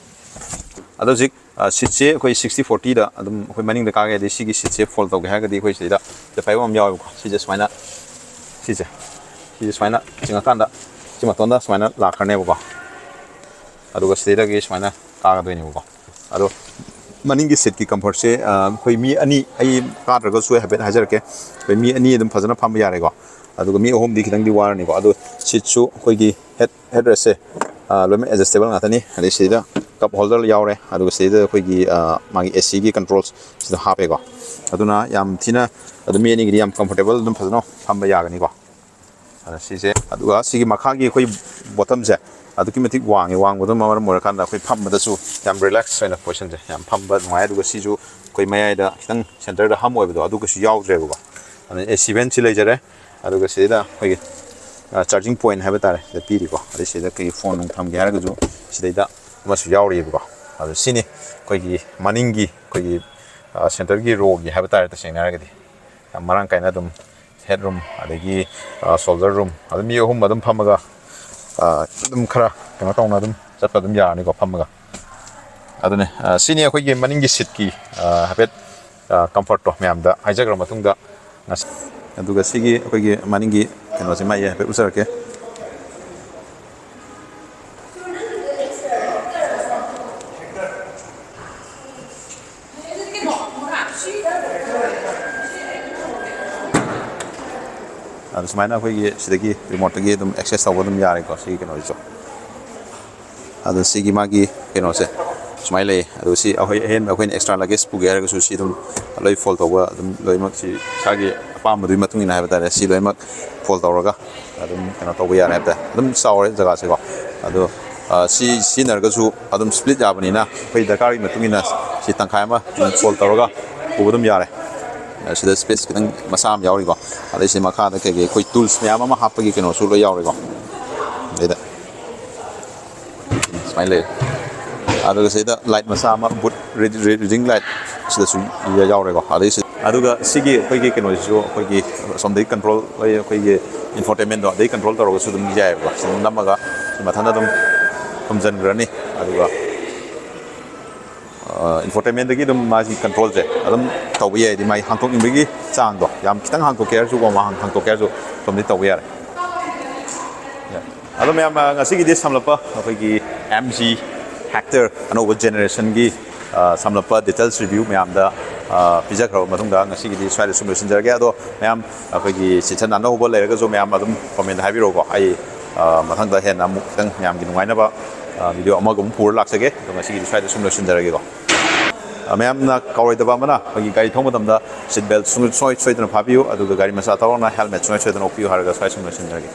ꯑꯗꯣ ꯍꯧꯖꯤꯛ, ꯑ, seatꯁꯦ ꯑꯩꯈꯣꯏ sixty fortyꯗ ꯑꯗꯨꯝ ꯑꯩꯈꯣꯏ ꯃꯅꯤꯡꯗ ꯀꯥꯒꯦ, ꯑꯗꯩ ꯁꯤꯒꯤ seatꯁꯦ fold ꯇꯧꯒꯦ ꯍꯥꯏꯔꯒꯗꯤ ꯑꯩꯈꯣꯏ ꯁꯤꯗ, ꯁꯤꯗ ꯄꯥꯏꯕ ꯑꯃ ꯌꯥꯎꯋꯦꯕꯀꯣ꯫ ꯁꯤꯁꯦ ꯁꯨꯃꯥꯏꯅ, ꯁꯤꯁꯦ, ꯁꯤꯁꯦ ꯁꯨꯃꯥꯏꯅ ꯆꯤꯡꯉꯀꯥꯟꯗ ꯁꯤ ꯃꯇꯣꯟꯗ ꯁꯨꯃꯥꯏꯅ ꯂꯥꯛꯈ꯭ꯔꯅꯦꯕꯀꯣ꯫ ꯑꯗꯨꯒ ꯁꯤꯗꯩꯗꯒꯤ ꯁꯨꯃꯥꯏꯅ ꯀꯥꯒꯗꯣꯏꯅꯦꯕꯀꯣ꯫ ꯑꯗꯣ ꯃꯅꯤꯡꯒꯤ seatꯀꯤ comfortꯁꯦ, ꯑ, ꯑꯩꯈꯣꯏ ꯃꯤ ꯑꯅꯤ, ꯑꯩ ꯀꯥꯗ꯭ꯔꯒꯁꯨ ꯑꯩ ꯍꯥꯏꯐꯦꯠ ꯍꯥꯏꯖꯔꯛꯀꯦ, ꯑꯩꯈꯣꯏ ꯃꯤ ꯑꯅꯤ ꯑꯗꯨꯝ ꯐꯖꯅ ꯐꯝꯕ ꯌꯥꯔꯦꯀꯣ꯫ ꯑꯗꯨꯒ ꯃꯤ ꯑꯍꯨꯝꯗꯤ ꯈꯤꯇꯪꯗꯤ ꯋꯥꯔꯅꯤꯀꯣ꯫ ꯑꯗꯣ seatꯁꯨ ꯑꯩꯈꯣꯏꯒꯤ head, headrestꯁꯦ, ꯑ, ꯂꯣꯏꯅꯃꯛ ꯑꯦꯗꯖꯁꯇꯦꯕꯜ ꯉꯥꯛꯇꯅꯤ꯫ ꯑꯗꯩ ꯁꯤꯗ ꯀꯞ ꯍꯣꯜꯗꯔ ꯌꯥꯎꯔꯦ, ꯑꯗꯨꯒ ꯁꯤꯗ ꯑꯩꯈꯣꯏꯒꯤ, ꯑ, ꯃꯥꯒꯤ ꯑꯦ ꯁꯤꯒꯤ ꯀꯟꯇ꯭ꯔꯣꯜꯁ ꯁꯤꯗ ꯍꯥꯞꯄꯦꯀꯣ꯫ ꯑꯗꯨꯅ ꯌꯥꯝ ꯊꯤꯅ ꯑꯗꯨꯝ ꯃꯤ ꯑꯅꯤꯒꯤꯗꯤ ꯌꯥꯝ ꯀꯝꯐꯣꯔꯇꯦꯕꯜ, ꯑꯗꯨꯝ ꯐꯖꯅ ꯐꯝꯕ ꯌꯥꯒꯅꯤꯀꯣ꯫ ꯑꯗ ꯁꯤꯁꯦ, ꯑꯗꯨꯒ ꯁꯤꯒꯤ ꯃꯈꯥꯒꯤ ꯑꯩꯈꯣꯏ ꯕꯣꯇꯝꯁꯦ ꯑꯗꯨꯛꯀꯤ ꯃꯇꯤꯛ ꯋꯥꯡꯉꯤ꯫ ꯋꯥꯡꯕꯗꯨꯅ ꯃꯔꯝ ꯑꯣꯏꯔꯀꯥꯟꯗ ꯑꯩꯈꯣꯏ ꯐꯝꯕꯗꯁꯨ ꯌꯥꯝ ꯔꯤꯂꯦꯛꯁ ꯑꯣꯏꯅ ꯄꯣꯖꯤꯁꯟꯁꯦ ꯌꯥꯝ ꯐꯝꯕ ꯅꯨꯡꯉꯥꯏ꯫ ꯑꯗꯨꯒ ꯁꯤꯁꯨ ꯑꯩꯈꯣꯏ ꯃꯌꯥꯏꯗ ꯈꯤꯇꯪ ꯁꯦꯟꯇꯔꯗ ꯍꯝ ꯑꯣꯏꯕꯗꯣ ꯑꯗꯨꯒꯁꯨ ꯌꯥꯎꯗ꯭ꯔꯦꯕꯀꯣ꯫ ꯑꯗꯨꯅ ꯑꯦ ꯁꯤ ꯚꯦꯟꯁꯤ ꯂꯩꯖꯔꯦ꯫ ꯑꯗꯨꯒ ꯁꯤꯗ ꯑꯩꯈꯣꯏꯒꯤ, ꯑ, ꯆꯥꯔꯖꯤꯡ ꯄꯣꯏꯟ ꯍꯥꯏꯕ ꯇꯥꯔꯦ, ꯁꯤꯗ ꯄꯤꯔꯤꯀꯣ꯫ ꯑꯗꯩ ꯁꯤꯗ ꯑꯩꯈꯣꯏꯒꯤ ꯐꯣꯟ ꯅꯨꯡ ꯊꯝꯒꯦ ꯍꯥꯏꯔꯒꯁꯨ ꯁꯤꯗꯩꯗ ꯑꯃꯁꯨ ꯌꯥꯎꯔꯤꯑꯕꯀꯣ꯫ ꯑꯗꯨ ꯁꯤꯅꯤ ꯑꯩꯈꯣꯏꯒꯤ ꯃꯅꯤꯡꯒꯤ ꯑꯩꯈꯣꯏꯒꯤ, ꯑ, ꯁꯦꯟꯇꯔꯒꯤ ꯔꯣꯒꯤ ꯍꯥꯏꯕ ꯇꯥꯔꯦ, ꯇꯁꯦꯡꯅ ꯍꯥꯏꯔꯒꯗꯤ ꯌꯥꯝ ꯃꯔꯥꯡ ꯀꯥꯏꯅ ꯑꯗꯨꯝ ꯍꯦꯠ ꯔꯨꯝ, ꯑꯗꯒꯤ, ꯑ, ꯁꯣꯜꯗꯔ ꯔꯨꯝ, ꯑꯗꯨꯝ ꯃꯤ ꯑꯍꯨꯝ ꯑꯗꯨꯝ ꯐꯝꯃꯒ, ꯑ, ꯑꯗꯨꯝ ꯈꯔ ꯀꯩꯅꯣ ꯇꯧꯅ ꯑꯗꯨꯝ ꯆꯠꯄ ꯑꯗꯨꯝ ꯌꯥꯔꯅꯤꯀꯣ ꯐꯝꯃꯒ꯫ ꯑꯗꯨꯅꯦ, ꯑ, ꯁꯤꯅꯤ ꯑꯩꯈꯣꯏꯒꯤ ꯃꯅꯤꯡꯒꯤ ꯁꯤꯠꯀꯤ, ꯑ, ꯍꯥꯏꯐꯦꯠ, ꯑ, ꯀꯝꯐꯔꯠꯇꯣ ꯃꯌꯥꯝꯗ ꯍꯥꯏꯖꯈ꯭ꯔ ꯃꯇꯨꯡꯗ ꯉꯁꯤ-, ꯑꯗꯨꯒ ꯁꯤꯒꯤ ꯑꯩꯈꯣꯏꯒꯤ ꯃꯅꯤꯡꯒꯤ ꯀꯩꯅꯣꯁꯦ ꯃꯥꯒꯤ ꯍꯥꯏꯐꯦꯠ ꯎꯠꯆꯔꯛꯀꯦ꯫ ꯑꯗꯨ ꯁꯨꯃꯥꯏꯅ ꯑꯩꯈꯣꯏꯒꯤ ꯁꯤꯗꯒꯤ ꯔꯤꯃꯣꯠꯇꯒꯤ ꯑꯗꯨꯝ ꯑꯦꯛꯁꯦꯁ ꯇꯧꯕ ꯑꯗꯨꯝ ꯌꯥꯔꯦꯀꯣ, ꯁꯤꯒꯤ ꯀꯩꯅꯣꯁꯤꯁꯨ꯫ ꯑꯗꯣ ꯁꯤꯒꯤ ꯃꯥꯒꯤ ꯀꯩꯅꯣꯁꯦ ꯁꯨꯃꯥꯏꯅ ꯂꯩ꯫ ꯑꯗꯣ ꯁꯤ ꯑꯩꯈꯣꯏ ꯑꯍꯦꯟꯕ ꯑꯩꯈꯣꯏꯅ ꯑꯦꯛꯁꯇ꯭ꯔꯥ ꯂꯒꯦꯖ ꯄꯨꯒꯦ ꯍꯥꯏꯔꯒꯁꯨ ꯁꯤ ꯑꯗꯨꯝ ꯂꯣꯏ ꯐꯣꯜ ꯇꯧꯕ, ꯑꯗꯨꯝ ꯂꯣꯏꯅꯃꯛ ꯁꯤ ꯏꯁꯥꯒꯤ ꯑꯄꯥꯝꯕꯗꯨꯒꯤ ꯃꯇꯨꯡ ꯏꯟꯅ ꯍꯥꯏꯕ ꯇꯥꯔꯦ, ꯁꯤ ꯂꯣꯏꯅꯃꯛ ꯐꯣꯜ ꯇꯧꯔꯒ ꯑꯗꯨꯝ ꯀꯩꯅꯣ ꯇꯧꯕ ꯌꯥꯔꯦ ꯍꯥꯏꯕ ꯇꯥꯔꯦ꯫ ꯑꯗꯨꯝ ꯆꯥꯎꯔꯦ ꯖꯒꯥꯁꯦꯀꯣ꯫ ꯑꯗꯣ, ꯑ, ꯁꯤ ꯁꯤꯖꯤꯟꯅꯔꯒꯁꯨ ꯑꯗꯨꯝ ꯁ꯭ꯄ꯭ꯂꯤꯠ ꯌꯥꯕꯅꯤꯅ ꯑꯩꯈꯣꯏ ꯗꯔꯀꯥꯔꯒꯤ ꯃꯇꯨꯡ ꯏꯟꯅ ꯁꯤ ꯇꯪꯈꯥꯏ ꯑꯃ ꯑꯗꯨꯝ ꯐꯣꯜ ꯇꯧꯔꯒ ꯄꯨꯕ ꯑꯗꯨꯝ ꯌꯥꯔꯦ꯫ ꯑ, ꯁꯤꯗ ꯁ꯭ꯄꯦꯁ ꯈꯤꯇꯪ ꯃꯆꯥ ꯑꯃ ꯌꯥꯎꯔꯤꯀꯣ꯫ ꯑꯗꯩ ꯁꯤ ꯃꯈꯥꯗ ꯀꯩꯀꯩ ꯑꯩꯈꯣꯏ ꯇꯨꯜꯁ ꯃꯌꯥꯝ ꯑꯃ ꯍꯥꯞꯄꯒꯤ ꯀꯩꯅꯣꯁꯨ ꯂꯣꯏ ꯌꯥꯎꯔꯤꯀꯣ꯫ ꯑꯗꯩꯗ ꯁꯨꯃꯥꯏꯅ ꯂꯩ꯫ ꯑꯗꯨꯒ ꯁꯤꯗ ꯂꯥꯏꯠ ꯃꯆꯥ ꯑꯃ, ꯕꯨꯠ ꯔꯤ-, ꯔꯤ-, ꯔꯤꯡ ꯂꯥꯏꯠ ꯁꯤꯗꯁꯨ ꯌꯥꯎꯔꯦꯀꯣ꯫ ꯑꯗꯩ ꯁꯤ-, ꯑꯗꯨꯒ ꯁꯤꯒꯤ ꯑꯩꯈꯣꯏꯒꯤ ꯀꯩꯅꯣꯁꯤꯁꯨ ꯑꯩꯈꯣꯏꯒꯤ ꯁꯣꯝꯗꯒꯤ ꯀꯟꯇ꯭ꯔꯣꯜ, ꯑꯩꯈꯣꯏꯒꯤ ꯏꯟꯐꯣꯇꯦꯟꯃꯦꯟꯗꯣ ꯑꯗꯩ ꯀꯟꯇ꯭ꯔꯣꯜ ꯇꯧꯔꯒꯁꯨ ꯑꯗꯨꯝ ꯌꯥꯏꯑꯕꯀꯣ꯫ ꯁꯤ ꯑꯗꯨꯝ ꯅꯝꯃꯒ ꯁꯤ ꯃꯊꯟꯇ ꯑꯗꯨꯝ ꯈꯨꯝꯖꯤꯟꯈ꯭ꯔꯅꯤ꯫ ꯑꯗꯨꯒ, ꯑ, ꯏꯟꯐꯣꯇꯦꯟꯃꯦꯟꯗꯒꯤ ꯑꯗꯨꯝ ꯃꯥꯒꯤ ꯀꯟꯇ꯭ꯔꯣꯜꯁꯦ ꯑꯗꯨꯝ ꯇꯧꯕ ꯌꯥꯏ꯫ ꯍꯥꯏꯗꯤ ꯃꯥꯒꯤ ꯍꯥꯡꯇꯣꯛꯅꯤꯡꯕꯒꯤ ꯆꯥꯡꯗꯣ, ꯌꯥꯝ ꯈꯤꯇꯪ ꯍꯥꯡꯇꯣꯛꯀꯦ ꯍꯥꯏꯔꯁꯨ, ꯋꯥꯡ ꯋꯥꯡ ꯍꯥꯡꯇꯣꯛꯀꯦ ꯍꯥꯏꯔꯁꯨ ꯁꯣꯝꯗꯒꯤ ꯇꯧꯕ ꯌꯥꯔꯦ꯫ ꯑꯗꯣ ꯃꯌꯥꯝ, ꯑ, ꯉꯁꯤꯒꯤꯗꯤ ꯁꯝꯂꯞꯄ ꯑꯩꯈꯣꯏꯒꯤ ꯑꯦꯝ ꯖꯤ ꯍꯦꯛꯇꯔ ꯑꯅꯧꯕ ꯖꯦꯅꯦꯔꯦꯁꯟꯒꯤ, ꯑ, ꯁꯝꯂꯞꯄ ꯗꯤꯇꯦꯜꯁ ꯔꯤꯚ꯭ꯌꯨ ꯃꯌꯥꯝꯗ, ꯑ, ꯄꯤꯖꯈ꯭ꯔꯕ ꯃꯇꯨꯡꯗ ꯉꯁꯤꯒꯤꯗꯤ ꯁ꯭ꯋꯥꯏꯗ ꯁꯨꯝ ꯂꯣꯏꯁꯤꯟꯖꯔꯒꯦ꯫ ꯑꯗꯣ ꯃꯌꯥꯝ ꯑꯩꯈꯣꯏꯒꯤ ꯆꯤꯟꯊ ꯅꯥꯟꯅ ꯍꯧꯕ ꯂꯩꯔꯒꯁꯨ ꯃꯌꯥꯝ ꯑꯗꯨꯝ ꯀꯣꯃꯦꯟꯗ ꯍꯥꯏꯕꯤꯔꯛꯎꯀꯣ꯫ ꯑꯩ ꯃꯊꯪꯗ ꯍꯦꯟꯅ ꯑꯃꯨꯛ ꯈꯤꯇꯪ ꯃꯌꯥꯝꯒꯤ ꯅꯨꯡꯉꯥꯏꯅꯕ video ꯑꯃꯒꯨꯝ ꯄꯨꯔ ꯂꯥꯛꯆꯒꯦ꯫ ꯑꯗꯣ ꯉꯁꯤꯒꯤꯗꯤ ꯁ꯭ꯋꯥꯏꯗ ꯁꯨꯝ ꯂꯣꯏꯁꯤꯟꯖꯔꯒꯦꯀꯣ꯫ ꯃꯌꯥꯝꯅ ꯀꯥꯎꯔꯣꯏꯗꯕ ꯑꯃꯅ, ꯑꯩꯈꯣꯏꯒꯤ ꯒꯥꯔꯤ ꯊꯧꯕ ꯃꯇꯝꯗ seat belt ꯁꯨꯡꯁꯣꯏ ꯁꯣꯏꯗꯅ ꯐꯥꯕꯤꯌꯨ, ꯑꯗꯨꯒ ꯒꯥꯔꯤ ꯃꯆꯥ ꯊꯧꯔꯒꯅ helmet ꯁꯨꯡꯁꯣꯏ ꯁꯣꯏꯗꯅ ꯎꯞꯄꯤꯌꯨ ꯍꯥꯏꯔꯒ ꯁ꯭ꯋꯥꯏ ꯁꯨꯝ ꯂꯣꯏꯁꯤꯟꯖꯔꯒꯦ꯫